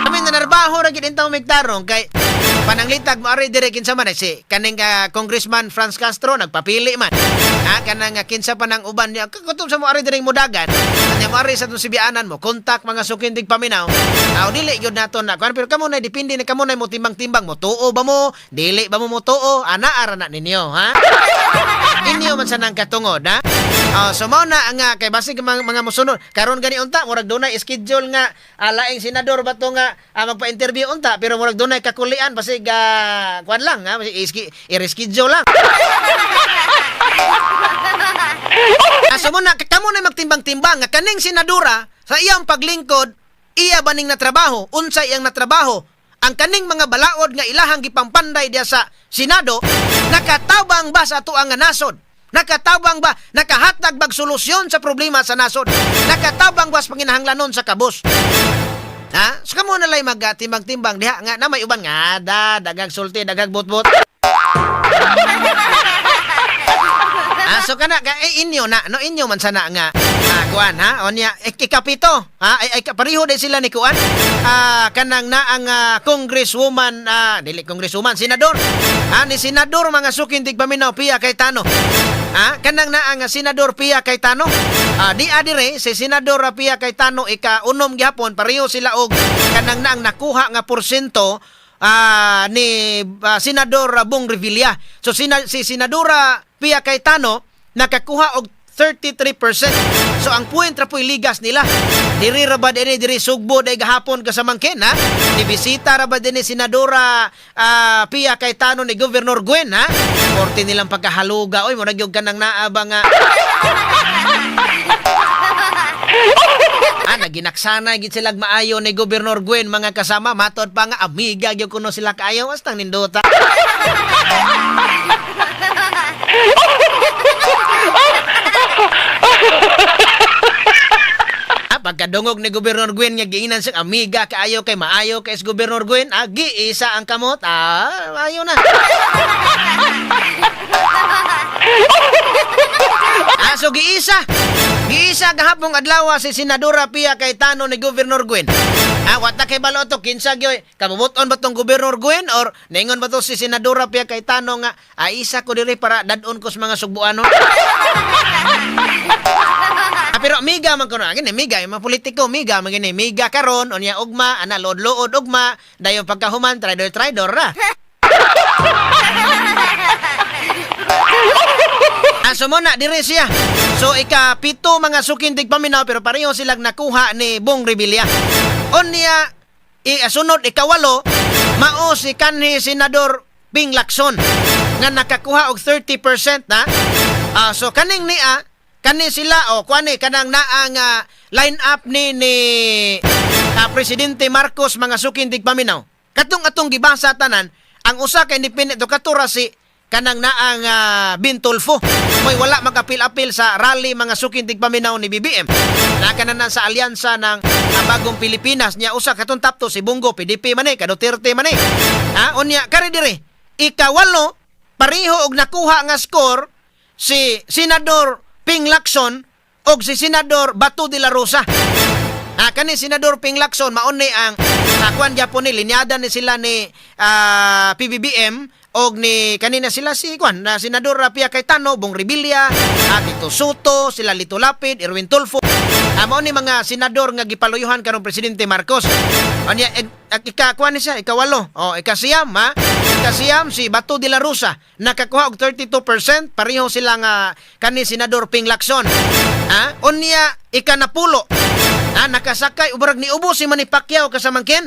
[SPEAKER 1] Kami nanarbaho ra gid intaw migtarong kay pananglitag mo ari dire kinsa man ay si kaning Congressman Franz Castro nagpapili man. Ha kanang kinsa pa nang uban niya kutob sa mo ari dire mudagan. Anya mo ari sa tong sibianan mo kontak mga sukindig paminaw. Aw dili gyud nato na kuan pero kamo na depende na kamo na mo timbang-timbang mo tuo ba mo dili ba mo mo tuo ana ara na ninyo ha. Inyo man sa nang katungod ha. Oh, so mao na nga kay basig mga mosunod karon gani unta murag dunay schedule nga laing senador ba to nga magpa-interview unta pero murag dunay kakulian basig kuan lang ha i-reschedule lang. Ah, so muna kamo na magtimbang-timbang nga kaning senadora sa iyang paglingkod iya ba ning natrabaho unsa iyang natrabaho ang kaning mga balaod nga ilahang gipampanday diya sa Senado nakatabang ba sa atoang nga nasod? Nakatabang ba? Nakahatag bag solusyon sa problema sa nasod? Nakatabang ba sa panginahanglanon sa kabus? Ha? So kamo na lay magtimbang-timbang diha nga na may uban nga da dagag sulti dagag butbut. Ah, so kana ka eh, inyo na no inyo man sana nga kuan ha onya eh, ikapito ha ay, ay pareho din sila ni kuan kanang naang congresswoman dili congresswoman senador ha ni senador mga sukindig paminaw Pia Cayetano ha kanang naang senador Pia Cayetano di adire si senador Pia Cayetano ika-unom gihapon pareho sila og kanang naang nakuha nga porsyento ni Senador Bong Revilla. So si Senadora Pia Cayetano nakakuha og 33%. So ang point ra po'y ligas nila. Diri ra ba dinhi diri Sugbo day gahapon kasamangkin ha? Ni bisita ra ba dinhi Senadora Pia Cayetano ni Governor Gwen ha? Korte nilang pagkahaluga oy murag gyud kanang naa ba nga Ah, naginaksanay gid sila maayo ni Gobernador Gwen mga kasama matod pa nga amiga gyud kuno sila kaayo bastang nindota. Ah, pagkadungog ni Gobernador Gwen nga giinan siyang amiga kaayo kay maayo kay si Gobernador Gwen, ah, giisa ang kamot. Ah, ayo na. Ah, so giisa. Giisa gahapong adlaw si Senadora Pia Cayetano ni Governor Gwen. Ah, wa ta kay balo to kinsa gyoy kabubuton ba tong Gobernador Gwen or ningon ba to si Senadora Pia Cayetano nga isa ko diri para dad-on ko sa mga sugbuanon. Ah, pero miga man kuno gini, miga yung mga politiko, miga man gini, miga karon unya ugma ana lood-lood ugma dayon pagkahuman traidor traidor ra. Ah, so muna, dire siya. So, ika-7 mga suking tigpaminaw, pero pareho silang nakuha ni Bong Revilla. Unya, sunod, ika-8, mao si kanhi Senador Ping Lacson nga nakakuha og 30% na. Ah, so kaning niya, kani sila o kuani kanang naa nga line up ni Presidente Marcos, mga suking tigpaminaw. Katong atong gibasa tanan, ang usa ka independent do katura si kanang naang Ben Tulfo. Moy wala makapil-apil sa rally, mga suking tigpaminaw, ni BBM. Naa na sa alyansa ng Bagong Pilipinas niya usa katong top 2 si Bong Go, PDP man eh, ka Duterte man eh. Ah, unya kari dire. Ikawalo, pareho og nakuha nga score si Senador Ping Lacson og si Senador Bato de la Rosa. Ah, kani Senador Ping Lacson mauni ang kuan gyapon ni linyada ni sila ni PBBM og ni kanina sila si kuan na Senador Pia Cayetano, Bong Revilla, Tito Sotto, sila Lito Lapid, Erwin Tulfo. Ah, mao ni mga senador nga gipaluyuhan karong Presidente Marcos. Anya ika kuan ni siya, ikawalo. Oh, ikasiyam ha. Ikasiyam si Bato de la Rosa nakakuha og 32%, pareho sila nga kani Senador Ping Lacson. Ha? Unya ikanapulo. Ah, nakasakay ubrag ni ubo si Manny Pacquiao kasamangkin.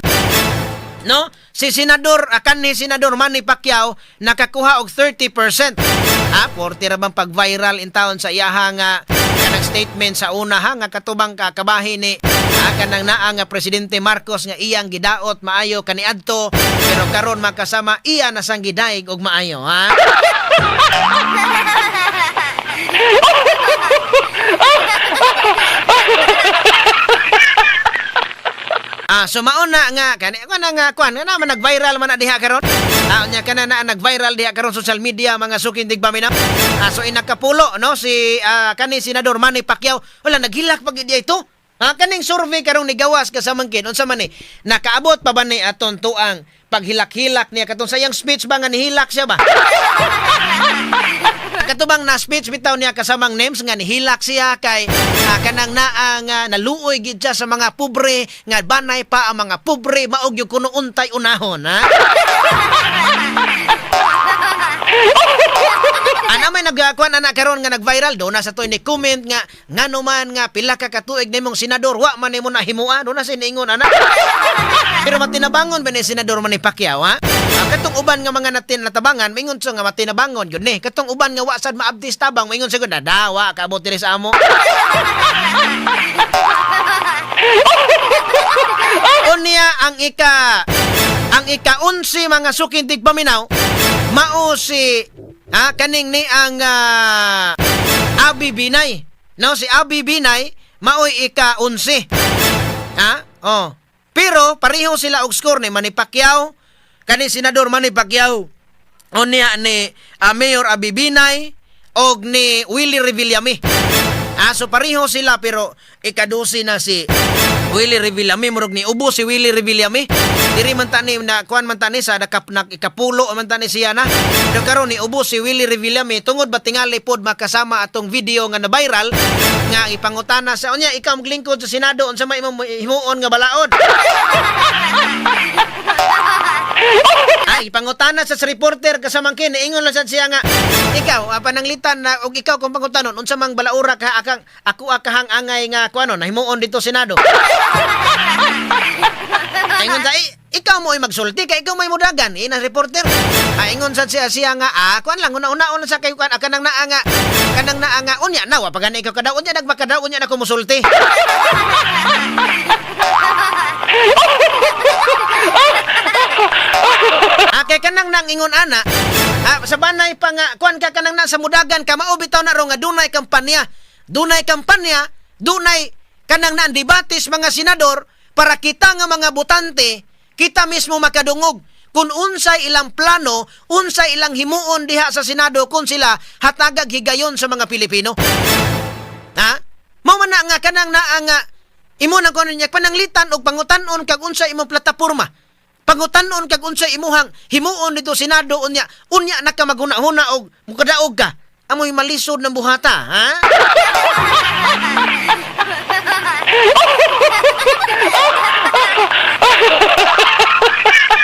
[SPEAKER 1] No? Si Senador akan ni Senador Manny Pacquiao nakakuha og 30%. Ah, 40 ra bang pag-viral in town sa iyahang kanang statement sa una ha nga katubang kakabahin ni kanang naa nga Presidente Marcos nga iyang gidaot maayo kaniadto pero karon makasama iya na sang gidaig og maayo ha. Ah, so mauna nga kani kana nga kuan nga naman nag-viral man na diha karon. Ah, unya kana na nag-viral diha karon social media, mga suking tigpaminaw. Ah, so inakapulo no si kani Senador Manny Pacquiao. Wala naghilak pag diha ito. Ah, kaning survey karong nigawas kasamangkin unsa man ni nakaabot pa ba ni aton tuang paghilak-hilak niya katong sayang speech ba nga nihilak siya ba? Katubang na speech bitaw niya kasamang names nga nihilak siya kay kanang naa nga naluoy gid siya sa mga pobre nga banay pa ang mga pobre maog yung kuno untay unahon ha. Ana may nagkuan ana karon nga nag-viral do na sa toy ni comment nga ngano man nga pila ka katuig nimong senador wa man nimo nahimua do na siniingon ana. Pero matinabangon ba ni Senador Manny Pacquiao ha? Ah, katong uban nga mga natin natabangan mingon sa nga matinabangon gyud ni. Katong uban nga wa sad maabdis tabang mingon sa gud dawa kaabot diri sa amo. Unya ang ika-11, mga suking tigpaminaw, mao si kaning ni ang Abi Binay. No, si Abi Binay maoy ika-11. Ha? Oh. Pero pareho sila og score ni Manny Pacquiao, kani Senador Manny Pacquiao. Unya ni Mayor Abi Binay og ni Willie Revillame. Ah, so pareho sila pero ika-12 na si Willie Revillame, murag ni ubo si Willie Revillame. Diri man tani na kuan man tani sa nakap nak ikapulo man tani siya na. Pero karon ni ubo si Willie Revillame tungod ba tingali pod makasama atong video nga na viral nga ipangutana sa unya ikaw maglingkod sa Senado unsa may imong himuon nga balaod. Ay, pangutana sa reporter kasamangkin, niingon lang sad siya nga, ikaw, pananglitan na, og ikaw kung pangutanon, unsa mang balaura ka, akang, ako akahang angay nga, kuano, nahimuon dito Senado. Ingon sa, eh, ikaw mo ay magsulti, kay ikaw may mudagan, eh, na reporter. Ah, ingon sad siya siya nga, kuan lang, una-una sa kayo, kuan, kanang naa nga, unya na, wa pa gani ikaw kadaw, unya nagmakadaw, unya na ko musulti. Ah, kay kanang nang ingon ana, sa banay pa nga kuan ka kanang na sa mudagan ka mao bitaw na ro nga dunay kampanya. Dunay kampanya, dunay kanang naan debates mga senador para kita nga mga botante, kita mismo makadungog kung unsay ilang plano, unsay ilang himuon diha sa Senado kung sila hatagag higayon sa mga Pilipino. Ha? Mao man na nga kanang naa nga Imo nang kuno niya pananglitan og pangutan-on kag unsa imong plataporma. Pangutan-on kag unsa imuhang himuon dito Senado unya unya na ka maghuna-huna og mukadaog ka. Amoy malisod ng buhata, ha?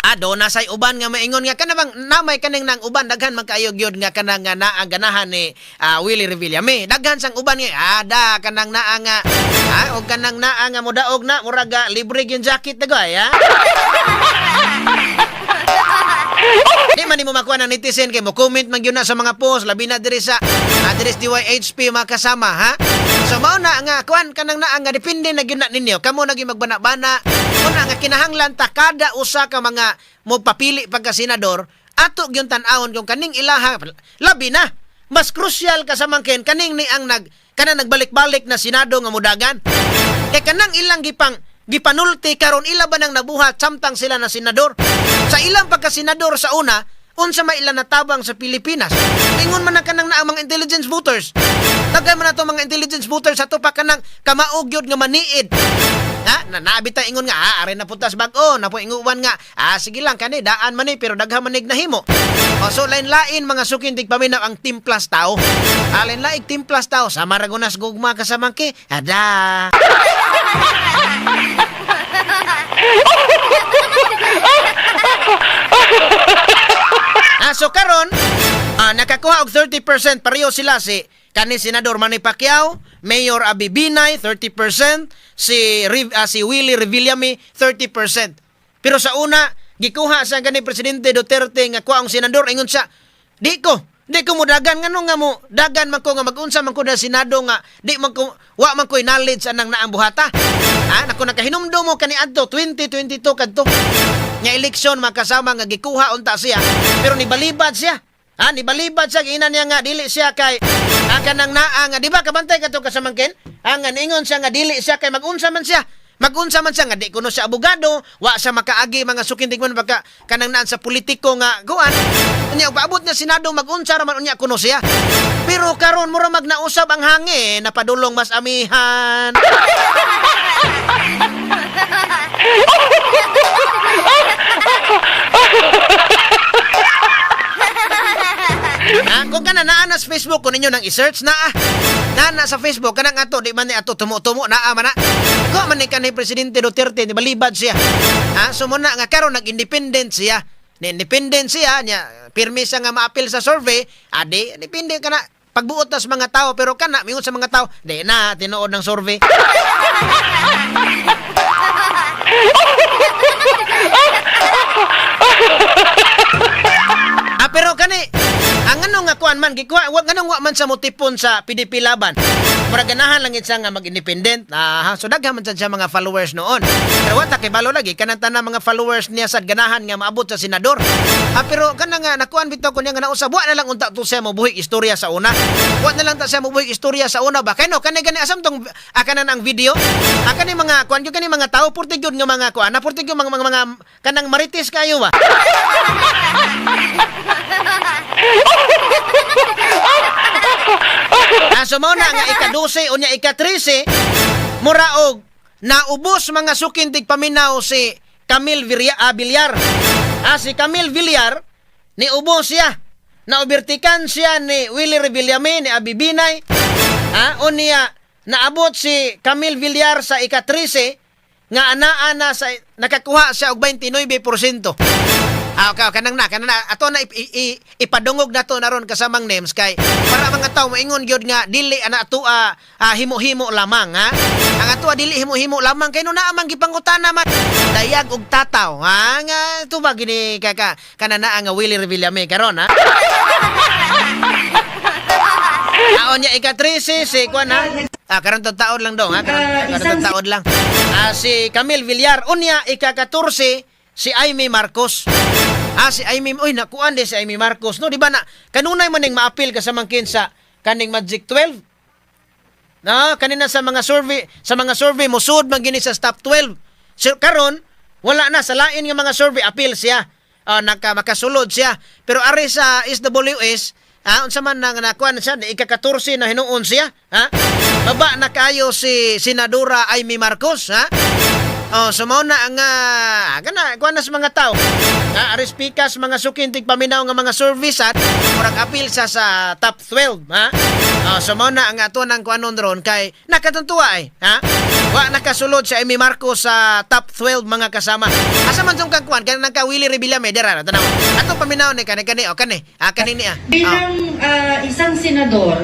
[SPEAKER 1] Ah, do na say uban nga maingon nga kana bang namay kaning nang uban daghan man kaayo gyud nga kanang nga naa ganahan ni Willie Revillame. Daghan sang uban nga da kanang naa nga og kanang naa nga modaog na murag libre gyud jacket dagay ha. Di man nimo makuha ng netizen kay mo comment man gyud na sa mga post labi na diri sa diri sa DYHP mga kasama ha. So mao na nga kuan kanang naa nga depende na gyud na ninyo. Kamo na gyud magbana-bana. Mao na nga kinahanglan ta kada usa ka mga mo papili pagka senador ato gyud tan-awon kung kaning ilaha labi na mas crucial ka sa mangkin kaning ni ang nag kanang nagbalik-balik na senado nga mudagan. Kay kanang ilang gipang gipanulti karon ila ba nang nabuhat samtang sila na senador? Sa ilang pagka-senador sa una, unsa may ilang natabang sa Pilipinas? Ingon man na kanang naa mga intelligence voters. Tagay man na to mga intelligence voters sa pa kanang kamaog gyud nga maniid. Ha, na naabita ingon nga are na puntas bag-o, na po inguwan nga. Ah, sige lang kani daan man ni pero daghan man nahimo. O, so lain-lain mga sukin tigpaminaw ang timplas tao. Ah, lain-lain timplas tao sa Maragonas gugma kasamangki. Ada. Ah, so karon nakakuha og 30% pareho sila si kani Senador Manny Pacquiao, Mayor Abi Binay 30%, si Willie Revillame 30%. Pero sa una gikuha sa kani Presidente Duterte nga kuha ang senador ingon siya, di ko mo dagan ngano nga mo dagan man ko nga magunsa man ko na senado nga di man ko wa man ko'y knowledge anang naang buhata. Ah, nako nakahinumdum mo kani adto 2022 kadto nga eleksyon makasama nga gikuha unta siya pero nibalibad siya. Ha, nibalibad siya giinan niya nga dili siya kay kanang naa nga di ba kabantay kadto kasamangkin? Ah, nga niingon siya nga dili siya kay magunsa man siya. Magunsa man siya nga di kuno siya abogado, wa siya makaagi mga sukindig man baka kanang naan sa politiko nga kuan. Unya paabot niya Senado magunsa ra man unya kuno siya. Pero karon mura magnausab ang hangin, napadulong mas amihan. Ah, kung kana naa na sa Facebook kung ninyo nang i-search naa. Naa na sa Facebook kanang ato di man ni ato tumo-tumo naa man na. Ko man ni kanhi Presidente Duterte ni balibad siya. Ah, so muna nga karon nag-independent siya. Ni independent siya nya pirmi siya nga maapil sa survey, adi depende kana pagbuot na sa mga tao pero kana mingon sa mga tao di na tinuod ng survey. Ah, pero kani ang ano nga kuan man gikuha wa nganong wa man sa motipon sa PDP Laban. Murag ganahan lang gid siya nga mag-independent. Ah, so daghan man sad siya mga followers noon. Pero wa ta kay balo lagi kanang tanan mga followers niya sad ganahan nga maabot sa senador. Ah, pero kana nga nakuan bitaw ko niya nga nausab wa na lang unta to siya mobuhig istorya sa una. Wa na lang ta siya mobuhig istorya sa una ba. Kay no kani gani asam tong kanan ang video. Ah, kani mga kuan gyud kani mga tao purti gyud nga mga kuan, na purti gyud mga kanang marites kayo ba. Ah, so mao na nga ika-12 unya ika-13 muraog naubos mga sukintig paminaw si Camille Villar. Ah, si Camille Villar niubos siya. Naobertikan siya ni Willie Revillame ni Abi Binay. Ah, unya naabot si Camille Villar sa ika-13 nga anaa na sa nakakuha siya og 29%. Ah, okay, kanang na, kanang na. Ato na ipadungog na to naron kasamang names kay para mga tao maingon gyud nga dili ana ato himo-himo lamang ha. Ang ato dili himo-himo lamang kay no naa man gipangutana man dayag og tataw ha nga ito ba gini kaka kana naa nga Willie Revillame karon ha. Aon niya ika-13 si kuan ha. Ah, karon to taon lang dong ha. Karon taon lang. Ah, si Camille Villar unya ika-14 si Amy Marcos. Ah, si Amy, uy, nakuan di si Amy Marcos, no? Di ba na, kanunay man ning maapil ka sa mangkin sa kaning Magic 12? Na, kanina sa mga survey mosud man gini sa top 12. So, karon wala na sa lain nga mga survey appeal siya. Ah, naka makasulod siya. Pero ari sa SWS Ha, unsa man nang nakuan siya, ika-14 na hinuon siya, ha? Baba na kayo si Senadora Amy Marcos, ha? Oh, so mao na ang kana kuan na sa mga tao. Ha, aris pikas mga sukin tigpaminaw nga mga service at murag apil sa top 12, ha? Oh, so mao na ang ato nang kuanon ron kay nakatuntua ay, ha? Wa nakasulod si Amy Marcos sa top 12, mga kasama. Asa man tong kang kuan kanang ka Willie Revillame dira na tanaw. Ato paminaw ni kani kani o kani. Ah, kani ni ah. Oh.
[SPEAKER 5] Bilang isang senador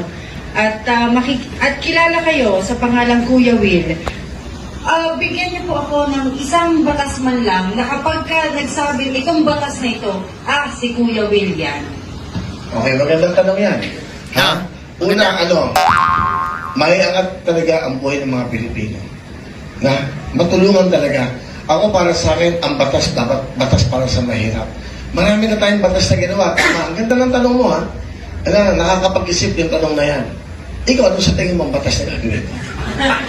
[SPEAKER 5] at at kilala kayo sa pangalang Kuya Will, bigyan niyo po ako ng isang batas man lang na kapag ka nagsabi itong batas na ito, si Kuya Will yan.
[SPEAKER 6] Okay, magandang tanong yan. Ha?
[SPEAKER 1] Ah,
[SPEAKER 6] Una, ano, maiangat talaga ang buhay ng mga Pilipino. Na matulungan talaga. Ako para sa akin, ang batas dapat batas para sa mahirap. Marami na tayong batas na ginawa. Tama, ang ganda ng tanong mo ha. Ano, nakakapag-isip yung tanong na yan. Ikaw, ano sa tingin mo ang batas na gagawin mo?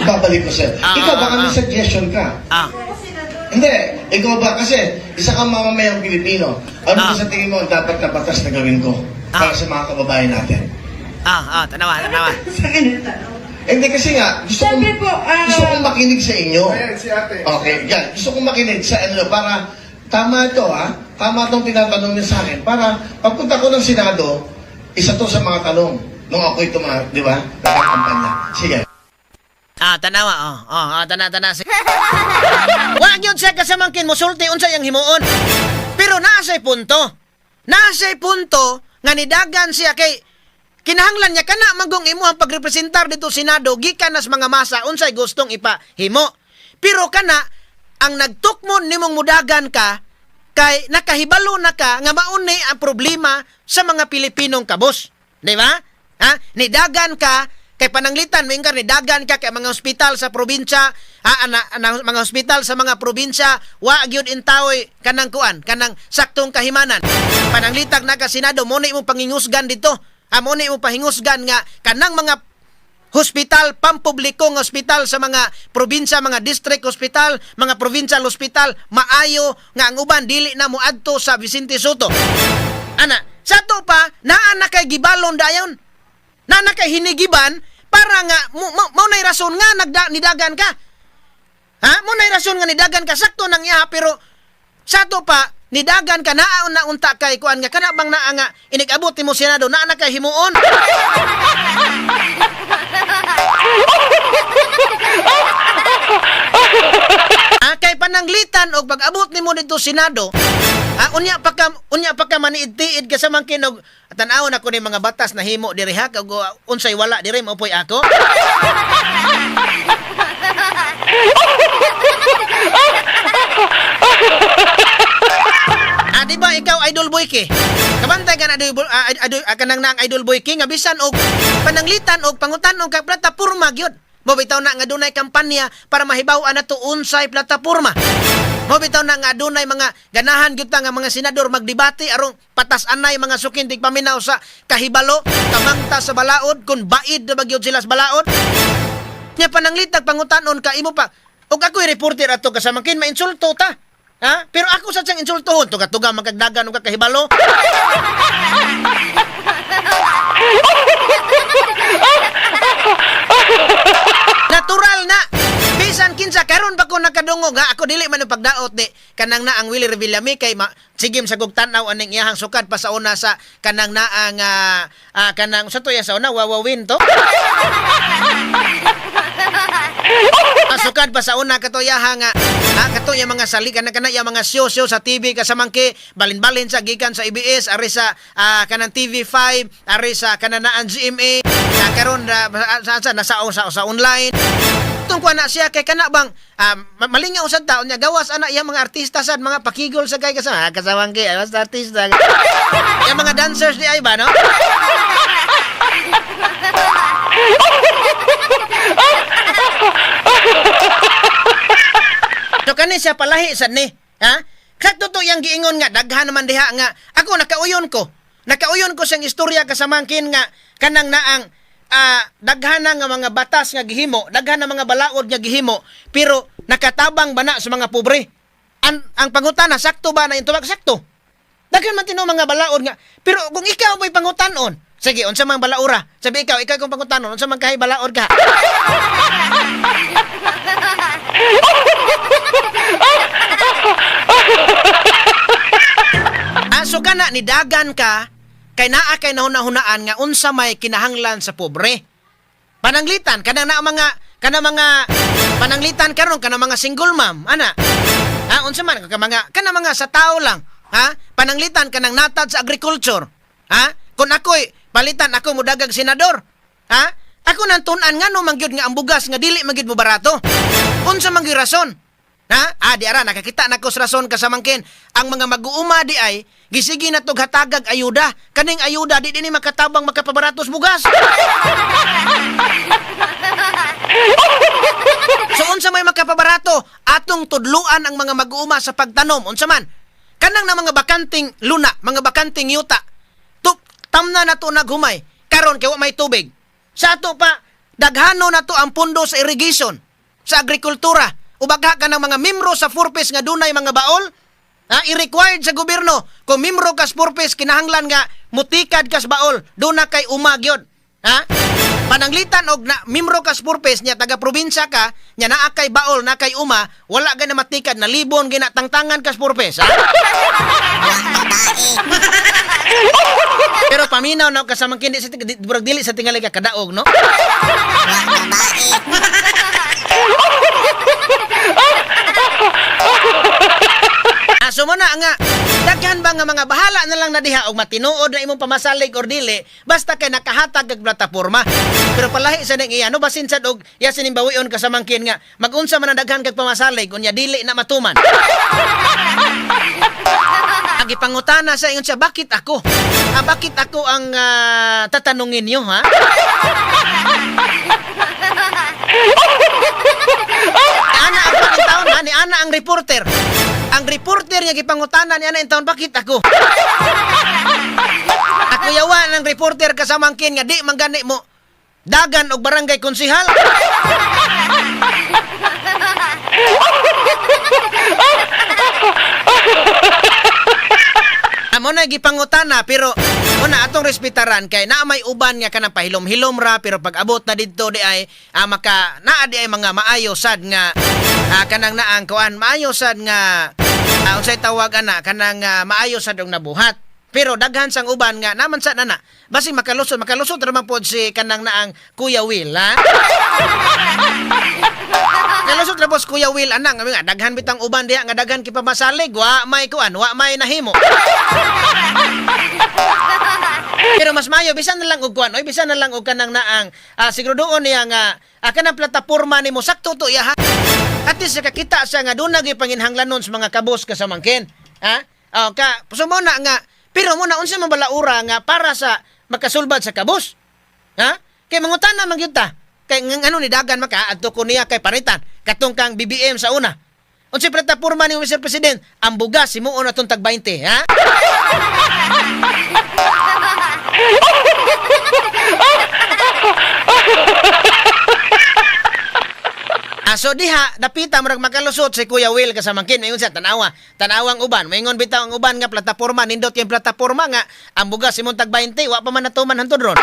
[SPEAKER 6] Babalik ko sa'yo. Ikaw, baka may suggestion ka. Hindi, ikaw ba? Kasi isa kang mamamayang Pilipino. Ano ba sa tingin mo ang dapat na batas na gawin ko para sa mga kababayan natin?
[SPEAKER 1] Ah, tanawa, tanawa.
[SPEAKER 5] Sa akin yung tanong.
[SPEAKER 6] Hindi kasi nga, gusto kong,
[SPEAKER 5] Siyempre po,
[SPEAKER 6] gusto kong makinig sa inyo.
[SPEAKER 7] Ayan, si ate.
[SPEAKER 6] Okay, yan. Gusto kong makinig sa inyo para tama ito ha. Tama itong tinatanong niya sa akin. Para pagpunta ko ng Senado, isa to sa mga tanong nung ako'y di ba? Nagkakampanya. Sige.
[SPEAKER 1] Ah, tanawa, oh. Oh, tana tana. Wa gyud siya kasamangkin mosulti unsa iyang himuon. Pero naa say punto. Naa say punto nga nidagan siya kay kinahanglan niya kana manggong imo ang pagrepresentar dito Senado gikan nas mga masa unsay gustong ipahimo. Pero kana ang nagtukmon nimong mudagan ka kay nakahibalo na ka nga mauni ang problema sa mga Pilipinong kabos. Di ba? Ha? Nidagan ka kay pananglitan moingkar nidagan ka kay mga ospital sa probinsya, ha, ana, ana, mga ospital sa mga probinsya wa gyud intawoy kanang kuan kanang saktong kahimanan. Pananglitag na ka Senado, mo na imong pangingusgan dito. Ha, mo na imong pahingusgan nga kanang mga hospital, pampublikong hospital sa mga probinsya, mga district hospital, mga provincial hospital, maayo nga ang uban dili na moadto sa Vicente Soto. Ana, sa to pa, naa na kay gibalon dayon. Naa na kay hinigiban para nga mo na'y rason nga nidagan ka. Ha? Mo na'y rason nga nidagan ka sakto nang iya pero sa to pa nidagan ka naa na unta kay kuan nga kana bang naa nga inig-abot nimo Senado naa na kay himuon. Ah, kay pananglitan og pag-abot nimo didto Senado, unya pa ka maniid-tiid ka sa mangkin og tan-awon ako ni mga batas na himo diri ha kag unsay wala diri mao poy ako. Ah, di ba ikaw Idol Boy K? Kabantay ka na Idol, idol kanang naang Idol Boy K nga bisan og pananglitan og pangutan-on kag plataporma gyud. Mo bitaw na nga dunay kampanya para mahibaw-an nato unsay plataporma. Mo bitaw na nga adunay mga ganahan gyud ta nga mga senador magdebate aron patas-anay mga sukin tigpaminaw sa kahibalo, kamangta sa balaod kun baid na ba gyud sila sa balaod. Nya pananglitag pangutanon ka imo pa. Og ako'y reporter ato kasamangkin mainsulto ta. Ha? Pero ako sa siyang insultohon, tuga-tuga magkagdagan og kakahibalo. Natural na. Bisan kinsa karon pa ko nakadungog ha, ako dili man ang pagdaot ni kanang naang Willie Revillame kay sigim sa kog tan-aw aning iyahang sukad pa sa una sa kanang naang kanang sa to ya sa una wawawin to. Pasukad pa sa una kato yaha nga kato yung mga salikan na kana yung mga show show sa TV kasamangke balin-balin sa gikan sa ABS ari sa kanang TV5 ari sa kananaan GMA na karon sa nasa sa online tong kuha na siya kay kana bang malingaw sad taon niya gawas ana iyang mga artista sad mga pakigol sa kay kasama kasamangke ay basta artista yung mga dancers di ay ba no. So kani siya palahi sad ni, ha? Sakto to yang giingon nga daghan naman diha nga ako nakauyon ko. Nakauyon ko siyang istorya kasamangkin nga kanang naang daghan na nga mga batas nga gihimo, daghan na mga balaod nga gihimo, pero nakatabang ba na sa mga pobre? Ang pangutana sakto ba na intubag sakto? Daghan man tinuo mga balaod nga pero kung ikaw mo'y pangutanon, Sige, unsa man balaura? Sabi ikaw, ikaw kung pangutanon, unsa man kahay balaod ka? Aso ka na, nidagan ka, kay naa kay nahuna-hunaan nga unsa may kinahanglan sa pobre. Pananglitan kanang naa mga kana mga pananglitan karon kana mga single mom, ana. Ha, unsa man ka mga kana mga sa tao lang, ha? Pananglitan kanang natad sa agriculture. Ha? Kung ako'y palitan ako mudagag senador. Ha? Ako nang tun-an ngano man gyud nga ang bugas nga dili man gyud mo barato. Unsa man gyud rason? Ha? Ah, di ara nakakita na ko sa rason kasamangkin. Ang mga mag-uuma di ay gisigi na tog hatagag ayuda. Kaning ayuda di dinhi makatabang makapabaratos bugas. So unsa may makapabarato? Atong tudluan ang mga mag-uuma sa pagtanom. Unsa man? Kanang na mga bakanting luna, mga bakanting yuta. Tup, tamna na to naghumay. Karon kay wa may tubig. Sa ato pa daghano na to ang pundo sa irrigation, sa agrikultura. Ubagha ka ng mga membro sa 4Ps nga dunay mga baol. Ha, i-required sa gobyerno kung membro kas 4Ps kinahanglan nga mutikad kas baol, duna kay uma gyud. Ha? Pananglitan og na membro kas 4Ps nya taga probinsya ka, nya naa kay baol, na kay uma, wala ga na matikad na libon gina tangtangan kas 4Ps, ha? Pero paminaw na kasamang kini sa murag dili sa tingali ka kadaog, no? Aso mo na nga daghan ba nga mga bahala na lang na diha og matinuod na imong pamasalig or dili basta kay nakahatag kag plataporma. Pero palahi sa ning iya no, basin sad og iya sining bawion kasamangkin nga magunsa man ang daghan kag pamasalig unya dili na matuman. Ang gipangutana sa ingon siya, bakit ako? Ah, bakit ako ang tatanungin niyo, ha? Ana ang taon, ha? Ni ana ang reporter. Ang reporter niya gipangutana ni ana taon, bakit ako? Ako yawa ng reporter kasamangkin nga di man gani mo dagan og barangay konsihal. Amo na gipangutana pero una atong respetaran kay naa may uban nga kanang pahilom-hilom ra pero pag abot na didto di ay maka naa di ay mga maayo sad nga kanang naang kuan maayo sad nga unsay tawag ana kanang maayo sad og nabuhat. Pero daghan sang uban nga naman sa nana basin makalusot makalusot ra man pod si kanang naang Kuya Will, ha. Kalusot ra boss Kuya Will anang nga daghan bitang uban diha nga daghan kipamasalig wa may kuan wa may nahimo. Pero mas mayo bisan na lang og kuan, oy bisan na lang og kanang naang siguraduon niya nga kanang plataporma nimo sakto to iya, ha. At least nakakita siya nga doon na panginhanglanon sa mga kabos kasamangkin. Ha? Oh, ka so mo na nga pero mo na unsa man balaura nga para sa makasulbad sa kabos. Ha? Kay mangutana man gyud ta. Kay ng ano ni dagan maka adto ko niya kay paritan katong kang BBM sa una. Unsa plataporma ni Mr. President? Ang bugas himuon atong tag 20, ha? So diha dapita murag makalusot si Kuya Will kasamangkin maingon siya tanawa tanawang uban maingon bitaw ang uban nga plataporma nindot yung plataporma nga ang bugas imong tag 20 wa pa man natuman hantod ron.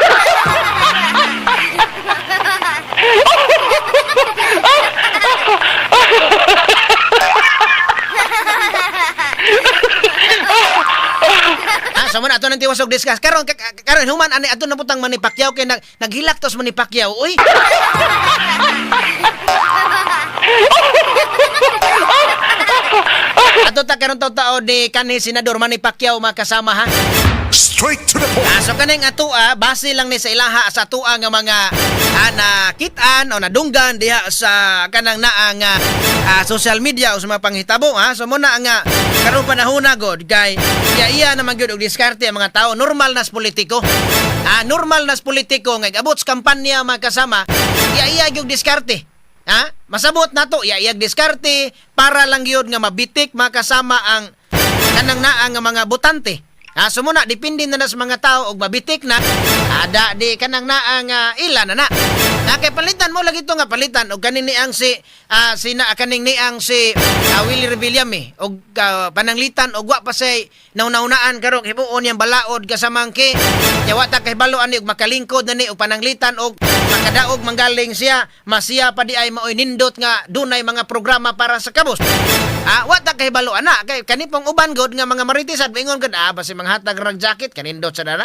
[SPEAKER 1] So mo na ato nang tiwas og discuss karon karon human ani ato na putang Manny Pacquiao kay naghilak tos Manny Pacquiao uy. Ato ta karon tao ni kanhi senador Manny Pacquiao makasama, ha.
[SPEAKER 2] Straight to the point.
[SPEAKER 1] So kaning atua base lang ni sa ilaha sa atua nga mga nakit-an o nadunggan diha sa kanang naa nga social media o sa mga panghitabo, ha. So muna nga karon panahon na god kay iya iya naman gyud og diskarte ang mga tao, normal na sa politiko. Normal na sa politiko nga abot sa kampanya makasama, iya iya gyud diskarte. Ha? Masabot nato iya iya diskarte para lang gyud nga mabitik makasama ang kanang naa nga mga botante. So muna depende na na sa mga tao og mabitik na ada di kanang naa nga ila na na. Na kay palitan mo lagi to nga palitan og kaning niang si sina kaning niang si Willie Revillame og pananglitan og wa pa say nauna-unaan karong himuon niyang balaod kasamang ki nya wa ta kahibalo ani og makalingkod na ni og pananglitan og makadaog manggaling siya, masiya pa di ay maoy nindot nga dunay mga programa para sa kabus. Wa ta kahibalo ana kay kani pong uban god nga mga marites at ingon gud basi manghatag rag jacket kanindot sa dara.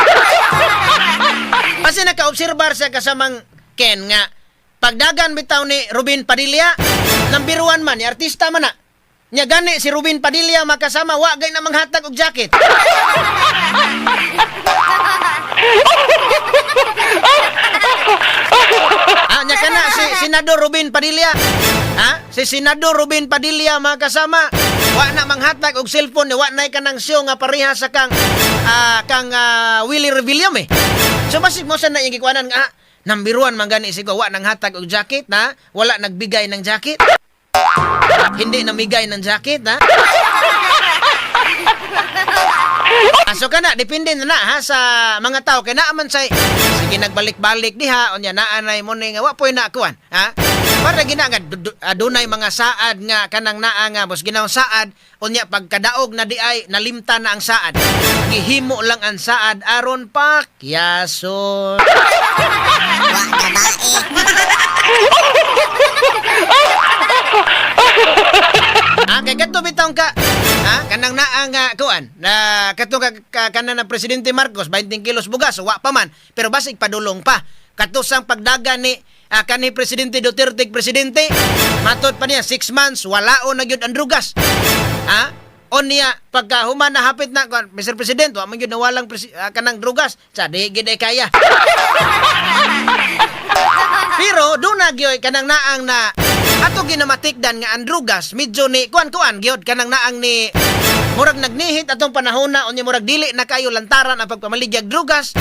[SPEAKER 1] Kasi naka-obserbar siya kasamang Ken nga pagdagan bitaw ni Ruben Padilla, number 1 man ni artista man na. Nya gani si Ruben Padilla makasama, wa gay na manghatag og jacket. Nya kana si Senador Ruben Padilla. Ha? Si Senador Ruben Padilla, mga kasama, wa na manghatag og cellphone ni wa nay kanang show nga pareha sa kang Willie Revillame. So basig mo sa na yung gikuanan nga number 1 man gani si wa nang hatag og jacket na wala nagbigay ng jacket. Hindi namigay ng jacket ha. Aso ka na, depende na na ha sa mga tao kay naa man say sige nagbalik-balik diha unya naa nay mo ni nga wa poy na kuan ha. Para gina nga adunay mga saad nga kanang naa nga bos ginaw saad unya pagkadaog na di ay nalimta na ang saad. Gihimo lang ang saad aron pakyason.
[SPEAKER 7] Wa babae.
[SPEAKER 1] Kay kadto bitong ka ha kanang naa nga kuan na kadto ka kanan na Presidente Marcos 20 kilos bugas wa pa man pero basig padulong pa katusang pagdagan ni kani Presidente Duterte presidente matod pa niya 6 months wala o na gyud ang drugas ha. Unya pagka human na hapit na kuan, Mr. President, wa man gyud nawalang kanang drugas sa di gid ay kaya. Pero doon na gyud kanang naang na ato ginamatikdan nga ang drugas medyo ni kuan-kuan gyud kanang naang ni murag nagnihit atong panahon na unya murag dili na kaayo lantaran ang pagpamaligyag drugas,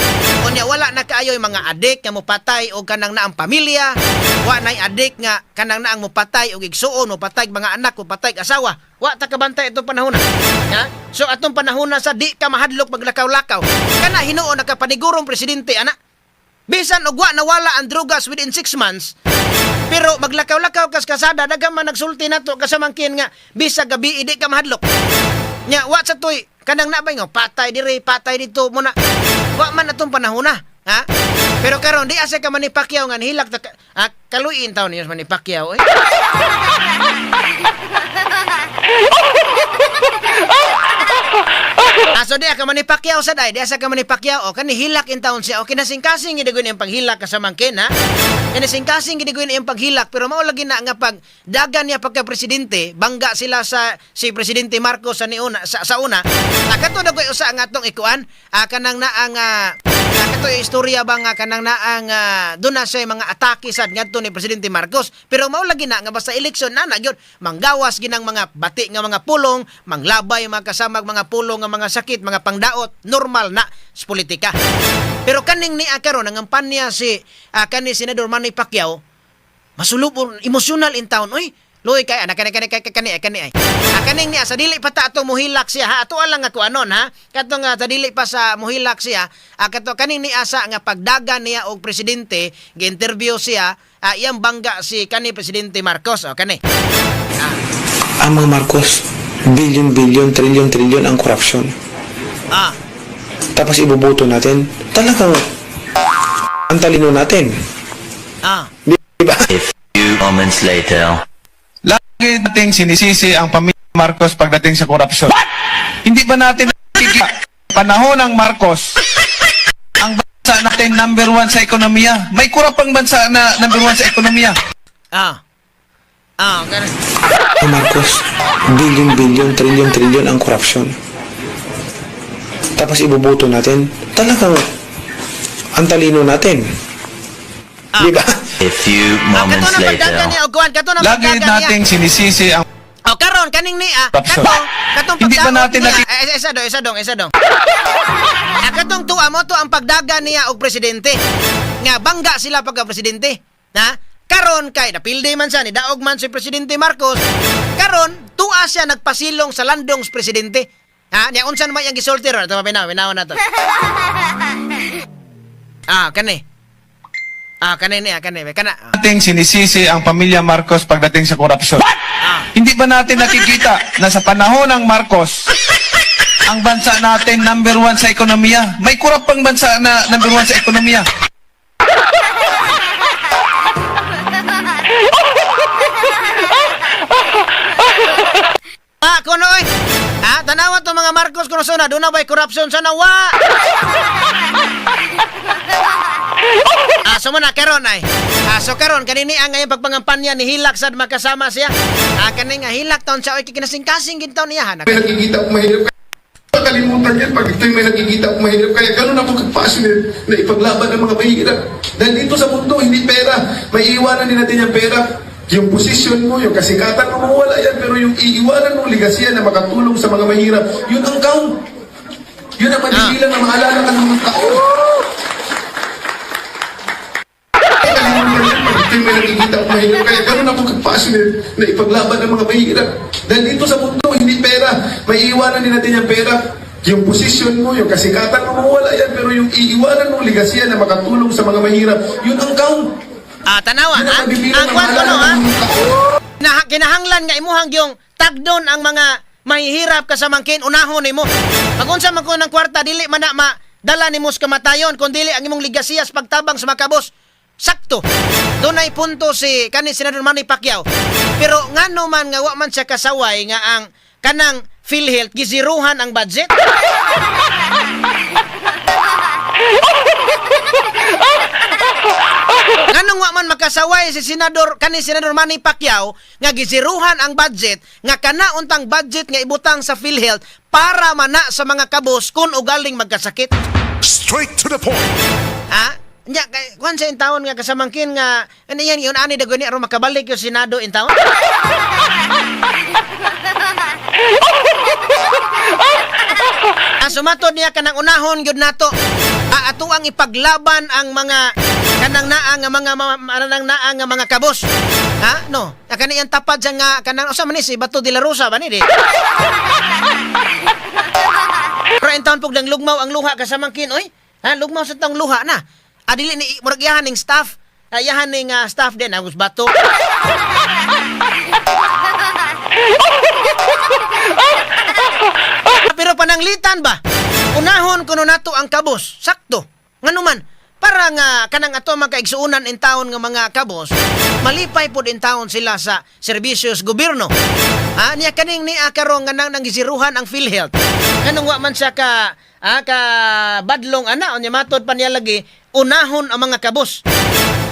[SPEAKER 1] unya wala na kaayo yung mga adik nga mopatay og kanang naang pamilya, wa nay adik nga kanang naang mopatay og igsuon, mopatay og mga anak, mopatay og asawa. Wa ta kabantay atong panahon na ha? So atong panahon na sa di ka mahadlok maglakaw-lakaw kana hinuon nakapanigurong presidente ana. Bisan og wa nawala ang drugas within 6 months, pero maglakaw-lakaw kas kasada, daghan man nagsulti nato kasamangkin nga bisag gabi di ka mahadlok. Nya wa sa toy kanang nabay nga patay diri, patay dito mo na. Wa man atong panahon na, ha? Pero karon di asa ka Manny Pacquiao nga nihilak ta kaluin taon niyo Manny Pacquiao eh. So di ka Manny Pacquiao sa day, di asa ka Manny Pacquiao o kani hilak in taon siya o kinasingkasing gid ang paghilak kasamangkin ha. Kinasingkasing gid ang paghilak pero mao lagi na nga pag dagan niya pagka presidente, bangga sila sa si Presidente Marcos sa niuna sa una. Kato na koy usa nga atong ikuan, kanang naa nga kato yung istorya ba nga kanang naa nga doon na siya mga atake sad ngadto ni Presidente Marcos pero mao lagi na nga basta eleksyon na na gyud manggawas ginang mga bati nga mga pulong, manglabay mga kasamag mga pulong nga mga sakit, mga pangdaot, normal na sa politika. Pero kaning ni karon ang kampanya si kani Senador Manny Pacquiao masulubon emosyonal in town oy. Luoy kay anak kani kani kani kani kani ay. Kaning niya sa dili pa ta ato muhilak siya ha. Ato lang nga kuanon ha. Kato nga sa dili pa sa muhilak siya. Kato kaning niya sa nga pagdagan niya og presidente, gi-interview siya, iyang bangga si kani Presidente Marcos o kani.
[SPEAKER 8] Ang mga Marcos, billion, billion, trillion, trillion ang corruption. Tapos iboboto natin, talagang ang talino natin. Di ba?
[SPEAKER 9] A few moments later.
[SPEAKER 10] Lagi nating sinisisi ang pamilya Marcos pagdating sa korupsyon. Hindi ba natin nakikita panahon ng Marcos, ang bansa natin number 1 sa ekonomiya? May kurap ang bansa na number 1 sa ekonomiya.
[SPEAKER 1] Ganun.
[SPEAKER 8] Ang Marcos, billion, billion, trillion, trillion ang corruption. Tapos iboboto natin, talagang ang talino natin. Di ba?
[SPEAKER 9] A few
[SPEAKER 1] Kato
[SPEAKER 9] moments
[SPEAKER 1] na pagdagan
[SPEAKER 9] later.
[SPEAKER 1] niya og kuan, kato na
[SPEAKER 10] Lagi
[SPEAKER 1] pagdagan niya.
[SPEAKER 10] nating sinisisi ang
[SPEAKER 1] O karon kaning niya,
[SPEAKER 10] Corruption.
[SPEAKER 1] kato, katong
[SPEAKER 10] Hindi ba
[SPEAKER 1] pagdaot
[SPEAKER 10] natin
[SPEAKER 1] niya, eh, isa dong, isa dong, isa dong. Katong tuwa mo to ang pagdagan niya og presidente. Nga bangga sila pagka presidente. Na? Karon kay napildi man siya ni daog man si Presidente Marcos. Karon tuwa siya nagpasilong sa landong sa presidente. Ha, niya unsa naman yang gisulti ron? Ito pinaw, pinaw na to. Kani. Ah, kanay niya, kanay. Kana. Ah.
[SPEAKER 10] Ating sinisisi ang pamilya Marcos pagdating sa korupsyon. Hindi ba natin nakikita na sa panahon ng Marcos, ang bansa natin number one sa ekonomiya? May kurap pang bansa na number one sa ekonomiya.
[SPEAKER 1] Ah, kuno oy. Ah, tanawa to mga Marcos kuno suna, doon na ba'y corruption sana wa. Ah, so mo na karon ay. Ah, so karon kanini ang ngayong pagpangampanya ni Hilak sad makasama siya. Ah, kani nga Hilak taon siya oy kinasing-kasing gid taon niya ha.
[SPEAKER 6] May nakikita akong mahirap. Kalimutan yan pag ito'y may nakikita akong mahirap. Kaya ganun ako ka-passionate na ipaglaban ng mga mahirap. Dahil dito sa mundo, hindi pera. May iwanan din natin yung pera. Yung posisyon mo, yung kasikatan mo, mawala yan. Pero yung iiwanan mong ligasiya na makatulong sa mga mahirap, yun ang count. Yun ang mabibilang na maalala ka ng mga tao. Kalimutan yan pag ito'y may nakikita akong mahirap. Kaya ganun ako ka-passionate na ipaglaban ng mga mahirap. Dahil dito sa mundo, hindi pera. May iwanan din natin yung pera. Yung posisyon mo, yung kasikatan mo, mawala yan. Pero yung iiwanan mong ligasiya na makatulong sa mga mahirap, yun ang count.
[SPEAKER 1] Ah, tanawa
[SPEAKER 6] Yun ang
[SPEAKER 1] ah.
[SPEAKER 6] mabibilang
[SPEAKER 1] Ang
[SPEAKER 6] na
[SPEAKER 1] kwan
[SPEAKER 6] maalala
[SPEAKER 1] kuno
[SPEAKER 6] ka
[SPEAKER 1] ha.
[SPEAKER 6] ng mga tao.
[SPEAKER 1] Na, kinahanglan nga imuhang yung tagdon ang mga mahihirap kasamangkin unahon nimo. Pag unsa man ko ng kwarta dili man na madala nimo sa kamatayon kun dili ang imong ligasiyas pagtabang sa makabos. Sakto. Dunay punto si kani Senador Manny Pacquiao. Pero ngano man nga wa man siya kasaway nga ang kanang PhilHealth giziruhan ang budget. Nganong wa man makasaway si Senador kani Senador Manny Pacquiao nga giziruhan ang budget nga kana untang budget nga ibutang sa PhilHealth para mana sa mga kabos kun ugaling magkasakit.
[SPEAKER 2] Straight to the point.
[SPEAKER 1] Ha? Nya kay kuan sa intawon nga kasamangkin nga ano yan yun ani dagon ni aron makabalik yung Senado in taon. Ang sumatod niya kanang unahon gyud nato. Ah, ato ang ipaglaban ang mga kanang naa nga mga kanang naa nga mga kabos. Ha? No. Ah, kani ang tapad sa nga kanang usa man ni si Bato de la Rosa ba ni di? Pero in taon pug nang lugmaw ang luha kasamangkin oy. Ha, lugmaw sa taong luha na. Adili ni murag iyahan ning staff. Ah, iyahan ning staff din Agus Bato. Pero pananglitan ba? Unahon kuno nato ang kabos. Sakto. Nganuman, para nga kanang ato makaigsuonan in taon nga mga kabos, malipay pod in taon sila sa serbisyo sa gobyerno. Ha, niya kaning ni karon nga nang nanggisiruhan ang PhilHealth. Nganong wa man siya ka ka badlong ana unya matod pa niya lagi unahon ang mga kabos.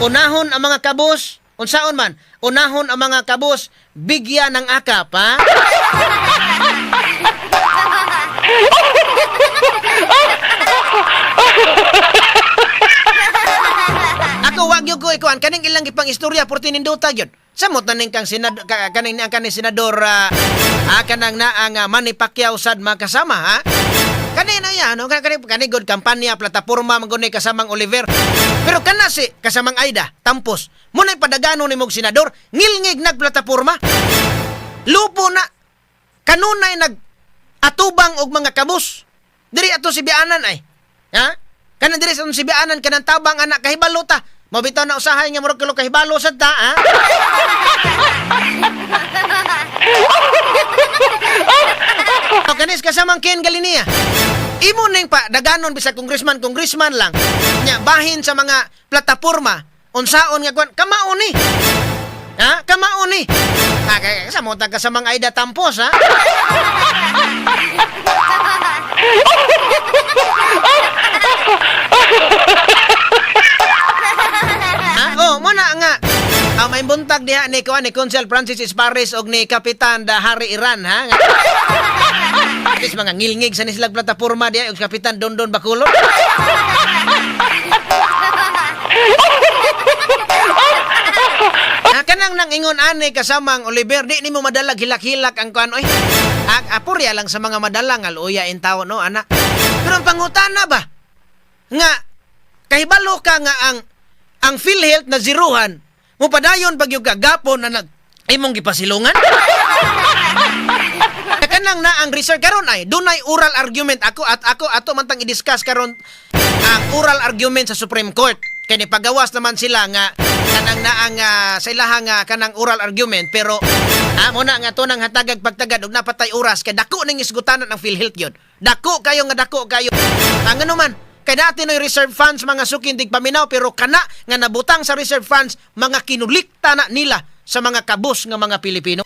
[SPEAKER 1] Unahon ang mga kabos, unsaon man, unahon ang mga kabos, bigyan ng akap, ha? Ako wag gyud ko ikuan kaning ilang gipang istorya por tinindota gyud. Samot na ning kang senad ka, kaning ang kaning senador kanang naa nga Manny Pacquiao sad makasama ha. Kani na ya no kani kani good kampanya plataporma man gud ni kasamang Oliver. Pero kana si kasamang Aida tampos. Muna'y padagano nimog senador ngilngig nagplataporma. Lupo na kanunay nag atubang og mga kabus. Diri ato si Bianan ay. Ha? Kanang diri sa atong si Bianan kanang tabang anak kahibalo ta. Mabitaw na usahay nga murag kalo kahibalo sad ta, ha? O kanis kasamang Ken Galinia. Imo ning pa daganon bisag congressman congressman lang. Nya bahin sa mga plataporma unsaon nga kuan kamao ni. Ha? Kamao ni. Ha, kay sa mo ta kasamang Aida Tampos, ha? Ha? Oh, mo na nga. Ah, may buntag diha ni kuan ni Consel Francis Espares og ni Kapitan da Harry Iran, ha? At least mga ngilngig sa nislag plataporma diha og Kapitan Dondon Bacolod. Ah, kanang nang ingon ani kasamang Oliver, di nimo madalag hilak-hilak ang kuan oy. Ah, apurya lang sa mga madala nga luya in tao no ana. Pero ang pangutana ba nga kahibalo ka nga ang PhilHealth na zerohan mupadayon pag yung kagapon na nag imong gipasilungan? Kanang na ang research karon ay dunay oral argument ako at ako ato man tang i-discuss karon ang oral argument sa Supreme Court. Kay nipagawas naman sila nga kanang naang sa ilahang kanang oral argument, pero mo na nga to nang hatagag pagtagad og napatay oras kay dako ning isgutanan ang PhilHealth yun. Dako kayo nga dako kayo. Ang ano man kay dati no'y reserve funds, mga suking tigpaminaw, pero kana nga nabutang sa reserve funds, mga kinulikta na nila sa mga kabus nga mga Pilipino.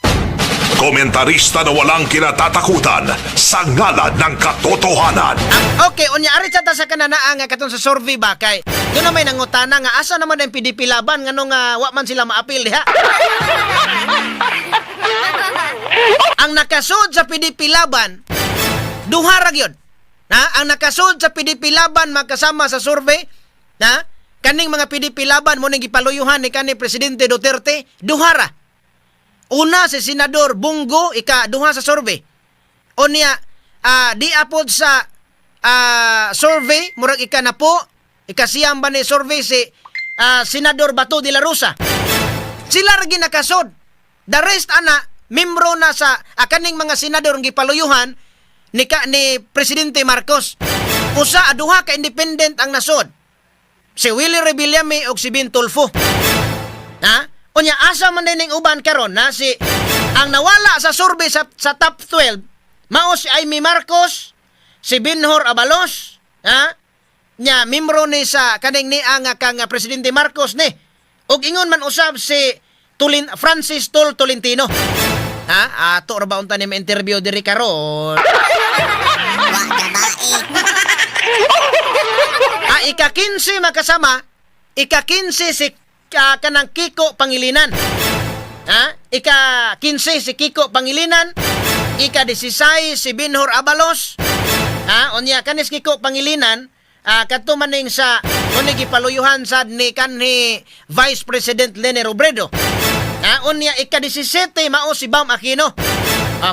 [SPEAKER 2] Komentarista na walang kinatatakutan sa ngalan ng katotohanan.
[SPEAKER 1] Okay, unya ari sa ta sa kananaa nga katong sa survey ba, kay doon na may nangutana nga asa naman ang PDP Laban, ngano nga wa man sila maapil diha. Ang nakasud sa PDP Laban, duha ra gyud. Na ang nakasud sa PDP Laban makasama sa survey, na kaning mga PDP Laban mo ning gipaluyuhan ni kani Presidente Duterte, duha ra. Una si Senador Bong Go, ika duha sa survey. Unya di apod sa survey, murag ika na po, ikasiyam ba ni survey si Senador Bato de la Rosa. Sila ra ginakasod. The rest ana membro na sa kaning mga senador ang gipaluyuhan ni Presidente Marcos. Usa a duha ka independent ang nasod. Si Willie Revillame ug si Ben Tulfo. Ha? Unya asa man din ning uban karon na si ang nawala sa survey sa top 12 mao si Imee Marcos, si Benhur Abalos, ha? Nya membro ni sa kaning ni ang kang Presidente Marcos ni. Ug ingon man usab si Tulin Francis Tol Tolentino. Ha? Ato ra ba unta ni interview diri karon?
[SPEAKER 7] Wa gabae.
[SPEAKER 1] Ika-15 makasama, ika-15 si kanang Kiko Pangilinan. Ha? Ika-15 si Kiko Pangilinan, ika-16 si Benhur Abalos. Ha? Unya kanis Kiko Pangilinan, kadto maning sa kuni gipaluyuhan sad ni kanhi Vice President Leni Robredo. Ha? Unya ika-17 mao si Bam Aquino.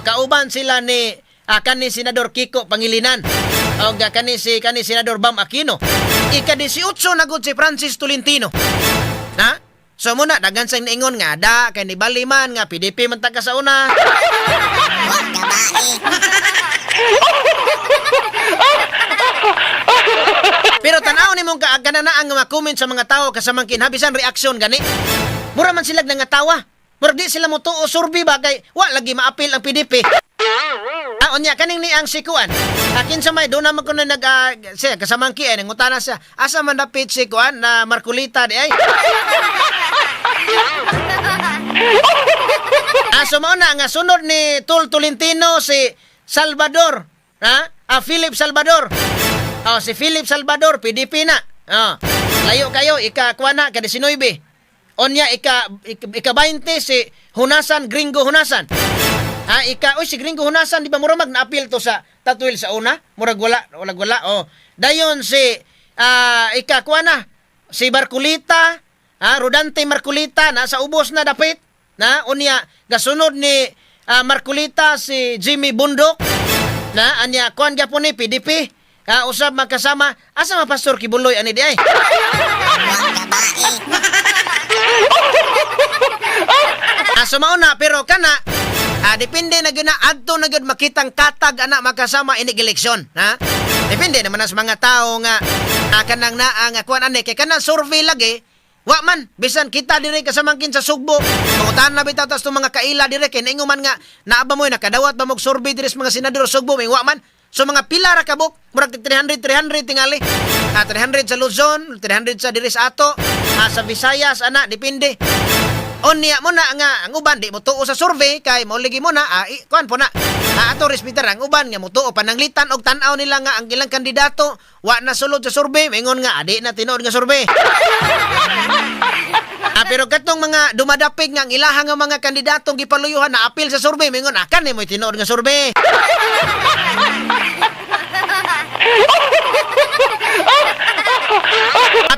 [SPEAKER 1] Kauban sila ni kani Senador Kiko Pangilinan. O kani Senador Bam Aquino. Ika-18 na gud si Francis Tolentino. Ha? So muna daghan sang niingon nga da kay ni bali man nga PDP man ta ka sa una.
[SPEAKER 7] Wa gabae.
[SPEAKER 1] Pero tan-aw nimong kanana ang mga comment sa mga tao kasamang kinhabisan reaksyon gani. Mura man sila nangatawa. Mura di sila motuo survey ba kay wa lagi maapil ang PDP. Unya kaning ni ang sikuan. Akin sa may doon naman ko na nag siya kasamangki ay nangutana siya. Asa man dapit si kuan na Marcolita di ay. So mao na nga sunod ni Tul Tolentino si Salvador, ha? Philip Salvador. Oh, si Philip Salvador PDP na. Oh. Layo kayo ika kuan na ka 19. Onya ika 20 si Honasan, Gringo Honasan. Ika oy si Gringo Honasan di ba mura mag naapil to sa tatwil sa una? Murag wala, wala wala. Oh. Dayon si ika kuan na si Marcoleta, Rodante Marcoleta nasa ubos na dapit. Na unya gasunod ni Marcoleta si Jimmy Bondoc. Na anya kuan gyapon ni PDP. Usab magkasama asa man Pastor Quiboloy ani di ay.
[SPEAKER 7] Wa gabae.
[SPEAKER 1] So mao na pero kana depende na gyud na adto na gyud makitang katag ana makasama inig eleksyon, ha? Depende naman na sa mga tao nga kanang naa nga kuan ani kay kanang survey lagi wa man bisan kita diri kasamangkin sa Sugbo mangutan na bitaw tas mga kaila diri kay naingon man nga naa ba moy nakadawat ba mog survey diri sa mga senador Sugbo may wa man. So mga pila ra kabuk murag 300 300 tingali. 300 sa Luzon, 300 sa diri sa ato, sa Visayas ana depende. Unya mo na nga ang uban di mo tuo sa survey kay mauligi mo na kuan po na. Ato respetar ang uban nga motuo pananglitan og tan-aw nila nga ang ilang kandidato wa na sulod sa survey maingon nga adi na tinuod nga survey. Pero katong mga dumadapig nga ang ilaha nga mga kandidatong gipaluyuhan na apil sa survey maingon akan ni mo tinuod nga survey.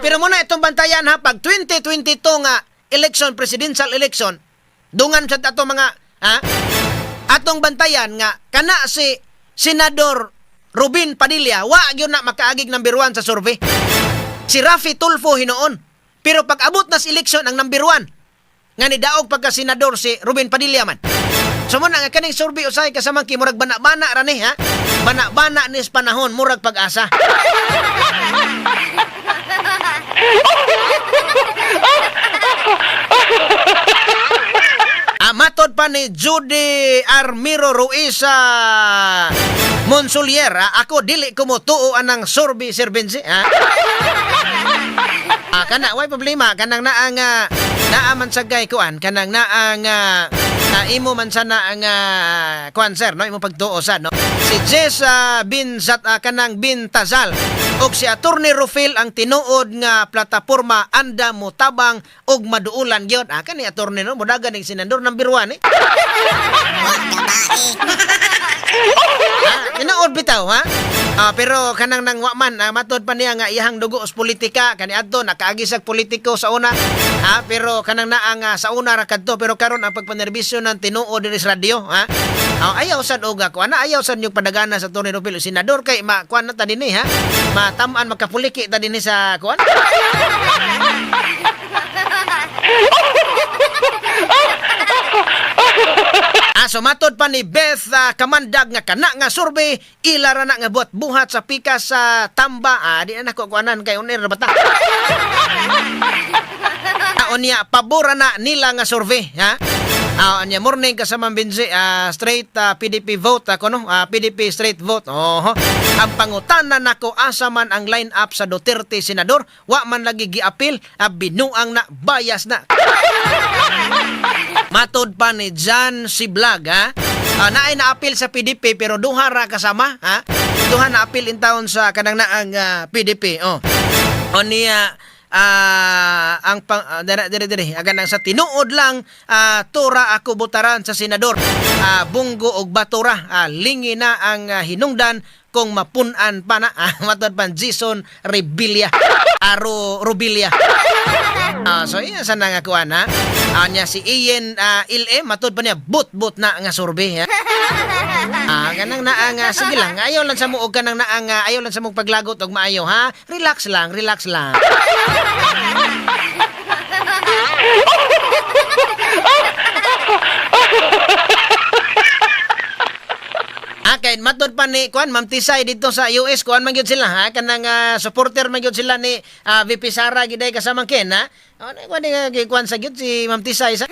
[SPEAKER 1] Pero muna itong bantayan ha, pag 2022 nga election, presidential election, dungan sa ato mga ha, atong bantayan nga kana si Senador Robin Padilla wa gyud na makaagig number 1 sa survey. Si Raffy Tulfo hinuon. Pero pag abot na sa election ang number 1 nga nidaog pagka senador si Robin Padilla man. So muna nga kaning survey usahay kasamang kay murag bana-bana ra ni ha. Bana-bana ni sa panahon murag pag-asa. pa ni Judy Armiro Ruiz Monsulier, ako dili ko motuo anang survey, Sir Benji, ha? Kana way problema, kanang naa nga naa man sa gay kuan, kanang naa nga imo man sana ang kuan, sir, no, imo pagtuo sa, no. Si Jess bin Zat, kanang bin Tazal og si Attorney Rufil ang tinuod nga plataporma anda motabang og maduulan gyud. Kani attorney, no, mudagan ning senador number 1 eh.
[SPEAKER 7] Wa gabae.
[SPEAKER 1] Tinuod bitaw, ha? Pero kanang nang wa man, matod pa niya nga iyahang dugo sa politika kani adto nakaagi sa politiko sa una. Pero kanang naa nga sa una ra kadto, pero karon ang pagpanerbisyo ng tinuod diri sa radyo, ha? Ayaw sad og ako ana, ayaw sad yung padagana sa Tony Rufil senador kay ma kuan na ta dinhi, ha? Matamaan makapuliki ta dinhi sa kuan. So matod pa ni Beth Kamandag nga kana nga survey ila ra na nga buhat-buhat sa pikas sa Tamba. Di na nako kuanan kay unir bata. Unya pabor na nila nga survey, ha? Anya morning kasama Benji, straight PDP vote ako, no? PDP straight vote. Oho. Ang pangutana nako, asa man ang line up sa Duterte senador? Wa man lagi giapil, binuang na, bias na. Matod pa ni John Siblag, ha? Naay naapil sa PDP pero duha ra kasama, ha? Duha na apil in town sa kanang naang PDP. Oh. O niya ang pang dere dere dere agan ang sa tinuod lang, tura ako botaran sa senador, Bunggo og Batura, lingi na ang hinungdan kung mapun-an pa na. Matod pa Jason Rebilla Aro Rubilia. So iya sana nga kuan, ha. Nya si Ian LM, matod pa niya but-but na nga survey, ha. Kanang naa nga sige lang, ayaw lang sa mo og kanang naa nga ayaw lang sa mo paglagot og maayo, ha. Relax lang, relax lang. Kay matod pa ni kuan Ma'am Tisay dito sa US, kuan man gyud sila, ha, kanang supporter man gyud sila ni VP Sara giday kasamang Ken, ha. Oh, na kuan nga kuan sa gyud si Ma'am Tisay sa.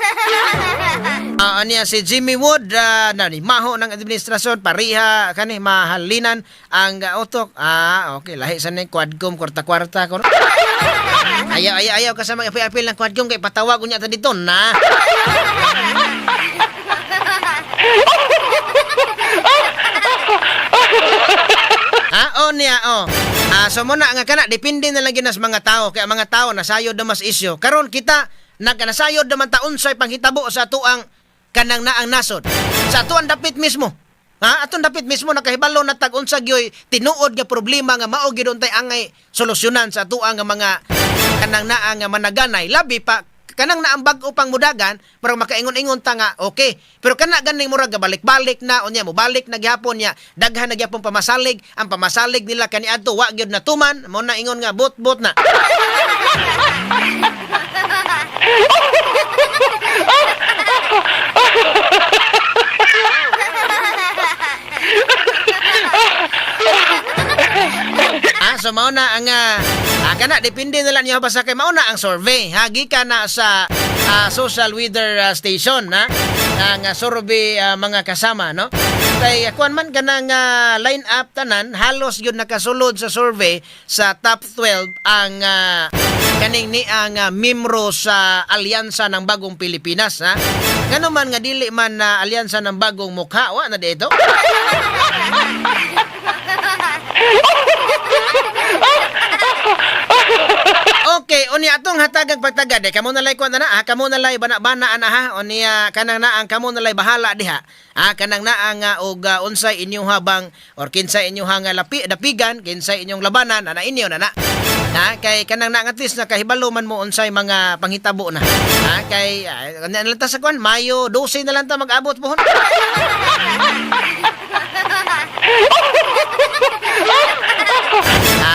[SPEAKER 1] Niya si Jimmy Wood, na ni maho ng administrasyon pariha kani mahalinan ang utok. Okay, lahi sa ni Quadcom kwarta-kwarta ko. Ayaw ayaw ayaw kasama apil-apil ng Quadcom kay patawag unya ta dito na. O niya, oh. So muna nga kana depende na lang gyud sa mga tao, kay ang mga tao nasayod na mas isyu. Karon kita nagnasayod naman ta unsay panghitabo sa atuang kanang naang nasod. Sa atuang dapit mismo. Ha, atong dapit mismo nakahibalo na tag unsa gyoy tinuod nga problema nga mao gyud untay angay solusyonan sa atuang nga mga kanang naa nga managanay, labi pa kanang naang bag-o pang mudagan para makaingon-ingon ta nga okay, pero kana ganing murag balik-balik na, unya mo balik na gihapon niya, daghan na gihapon pamasalig, ang pamasalig nila kaniadto wa gyud natuman, mo na ingon nga but-but na. So mao na ang kana depende na lang niyo basta kay mao na ang survey, ha, gikan na sa social weather station, ha, ang survey, mga kasama, no. Kay kuan man kanang line up tanan halos gyud nakasulod sa survey sa top 12 ang kaning ni ang membro sa Alyansa ng Bagong Pilipinas, ha. Ngano man nga dili man na Alyansa ng Bagong Mukha, wa na dito. Okay, unya atong hatagag pagtagad eh kamo na lay kuan na, ha, kamo na lay bana-bana ana, ha. Unya kanang naang kamo na lay bahala diha. Kanang naa nga og unsay inyong habang or kinsay inyong nga lapi dapigan, kinsay inyong labanan ana inyo na na. Na kay kanang naa at least nakahibalo man mo unsay mga panghitabo na. Kay uh, lang ta sa kuan Mayo 12 na lang ta mag-abot pohon.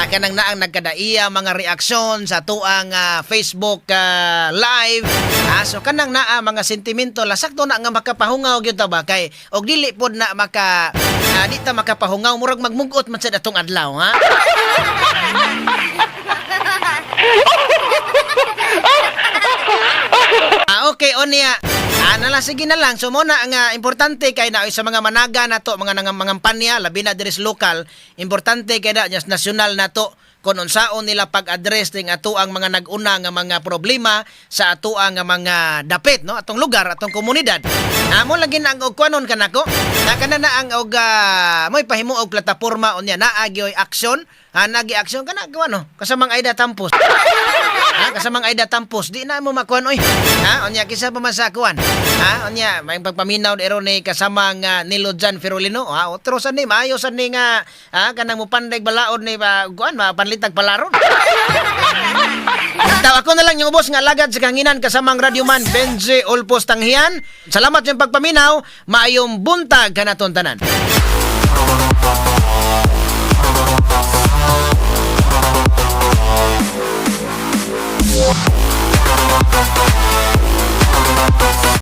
[SPEAKER 1] Kanang naang nagkadaiya mga reaksyon sa tuang Facebook live. So kanang naa mga sentimento la sakto na nga makapahungaw gyud ta ba, kay og dili pod na maka di ta makapahungaw, murag magmugot man sad atong adlaw, ha. Okay, unya. Ana lang, sige na lang. So mo na nga importante kay na sa mga managa nato, mga nangampanya, labi na diri sa lokal, importante kay na nasyonal nato kung unsaon nila pag-address ning ato ang mga nag-una nga mga problema sa ato ang mga dapit, no, atong lugar, atong komunidad. Amo lagi na ang og kuanon kanako na kana na ang og mo'y pahimo og plataporma unya naa gyoy aksyon, ha, nagi aksyon kana kuano kasamang Aida Tampos, ha, kasamang Aida Tampos, di na mo makuan oy, ha. Unya kisa pa man sa kuan, ha, unya may pagpaminaw ero ni kasamang Nilo Jan Ferolino, ha, otro sad ni maayo sad ni nga, ha, kanang mupanday balaod ni pa kuan mapanlitag palaron. Taw ako na lang yung ubos nga alagad sa kahanginan kasamang radyoman Benji Ulpos Tanghian. Salamat yung pagpaminaw. Maayong buntag kanaton tanan.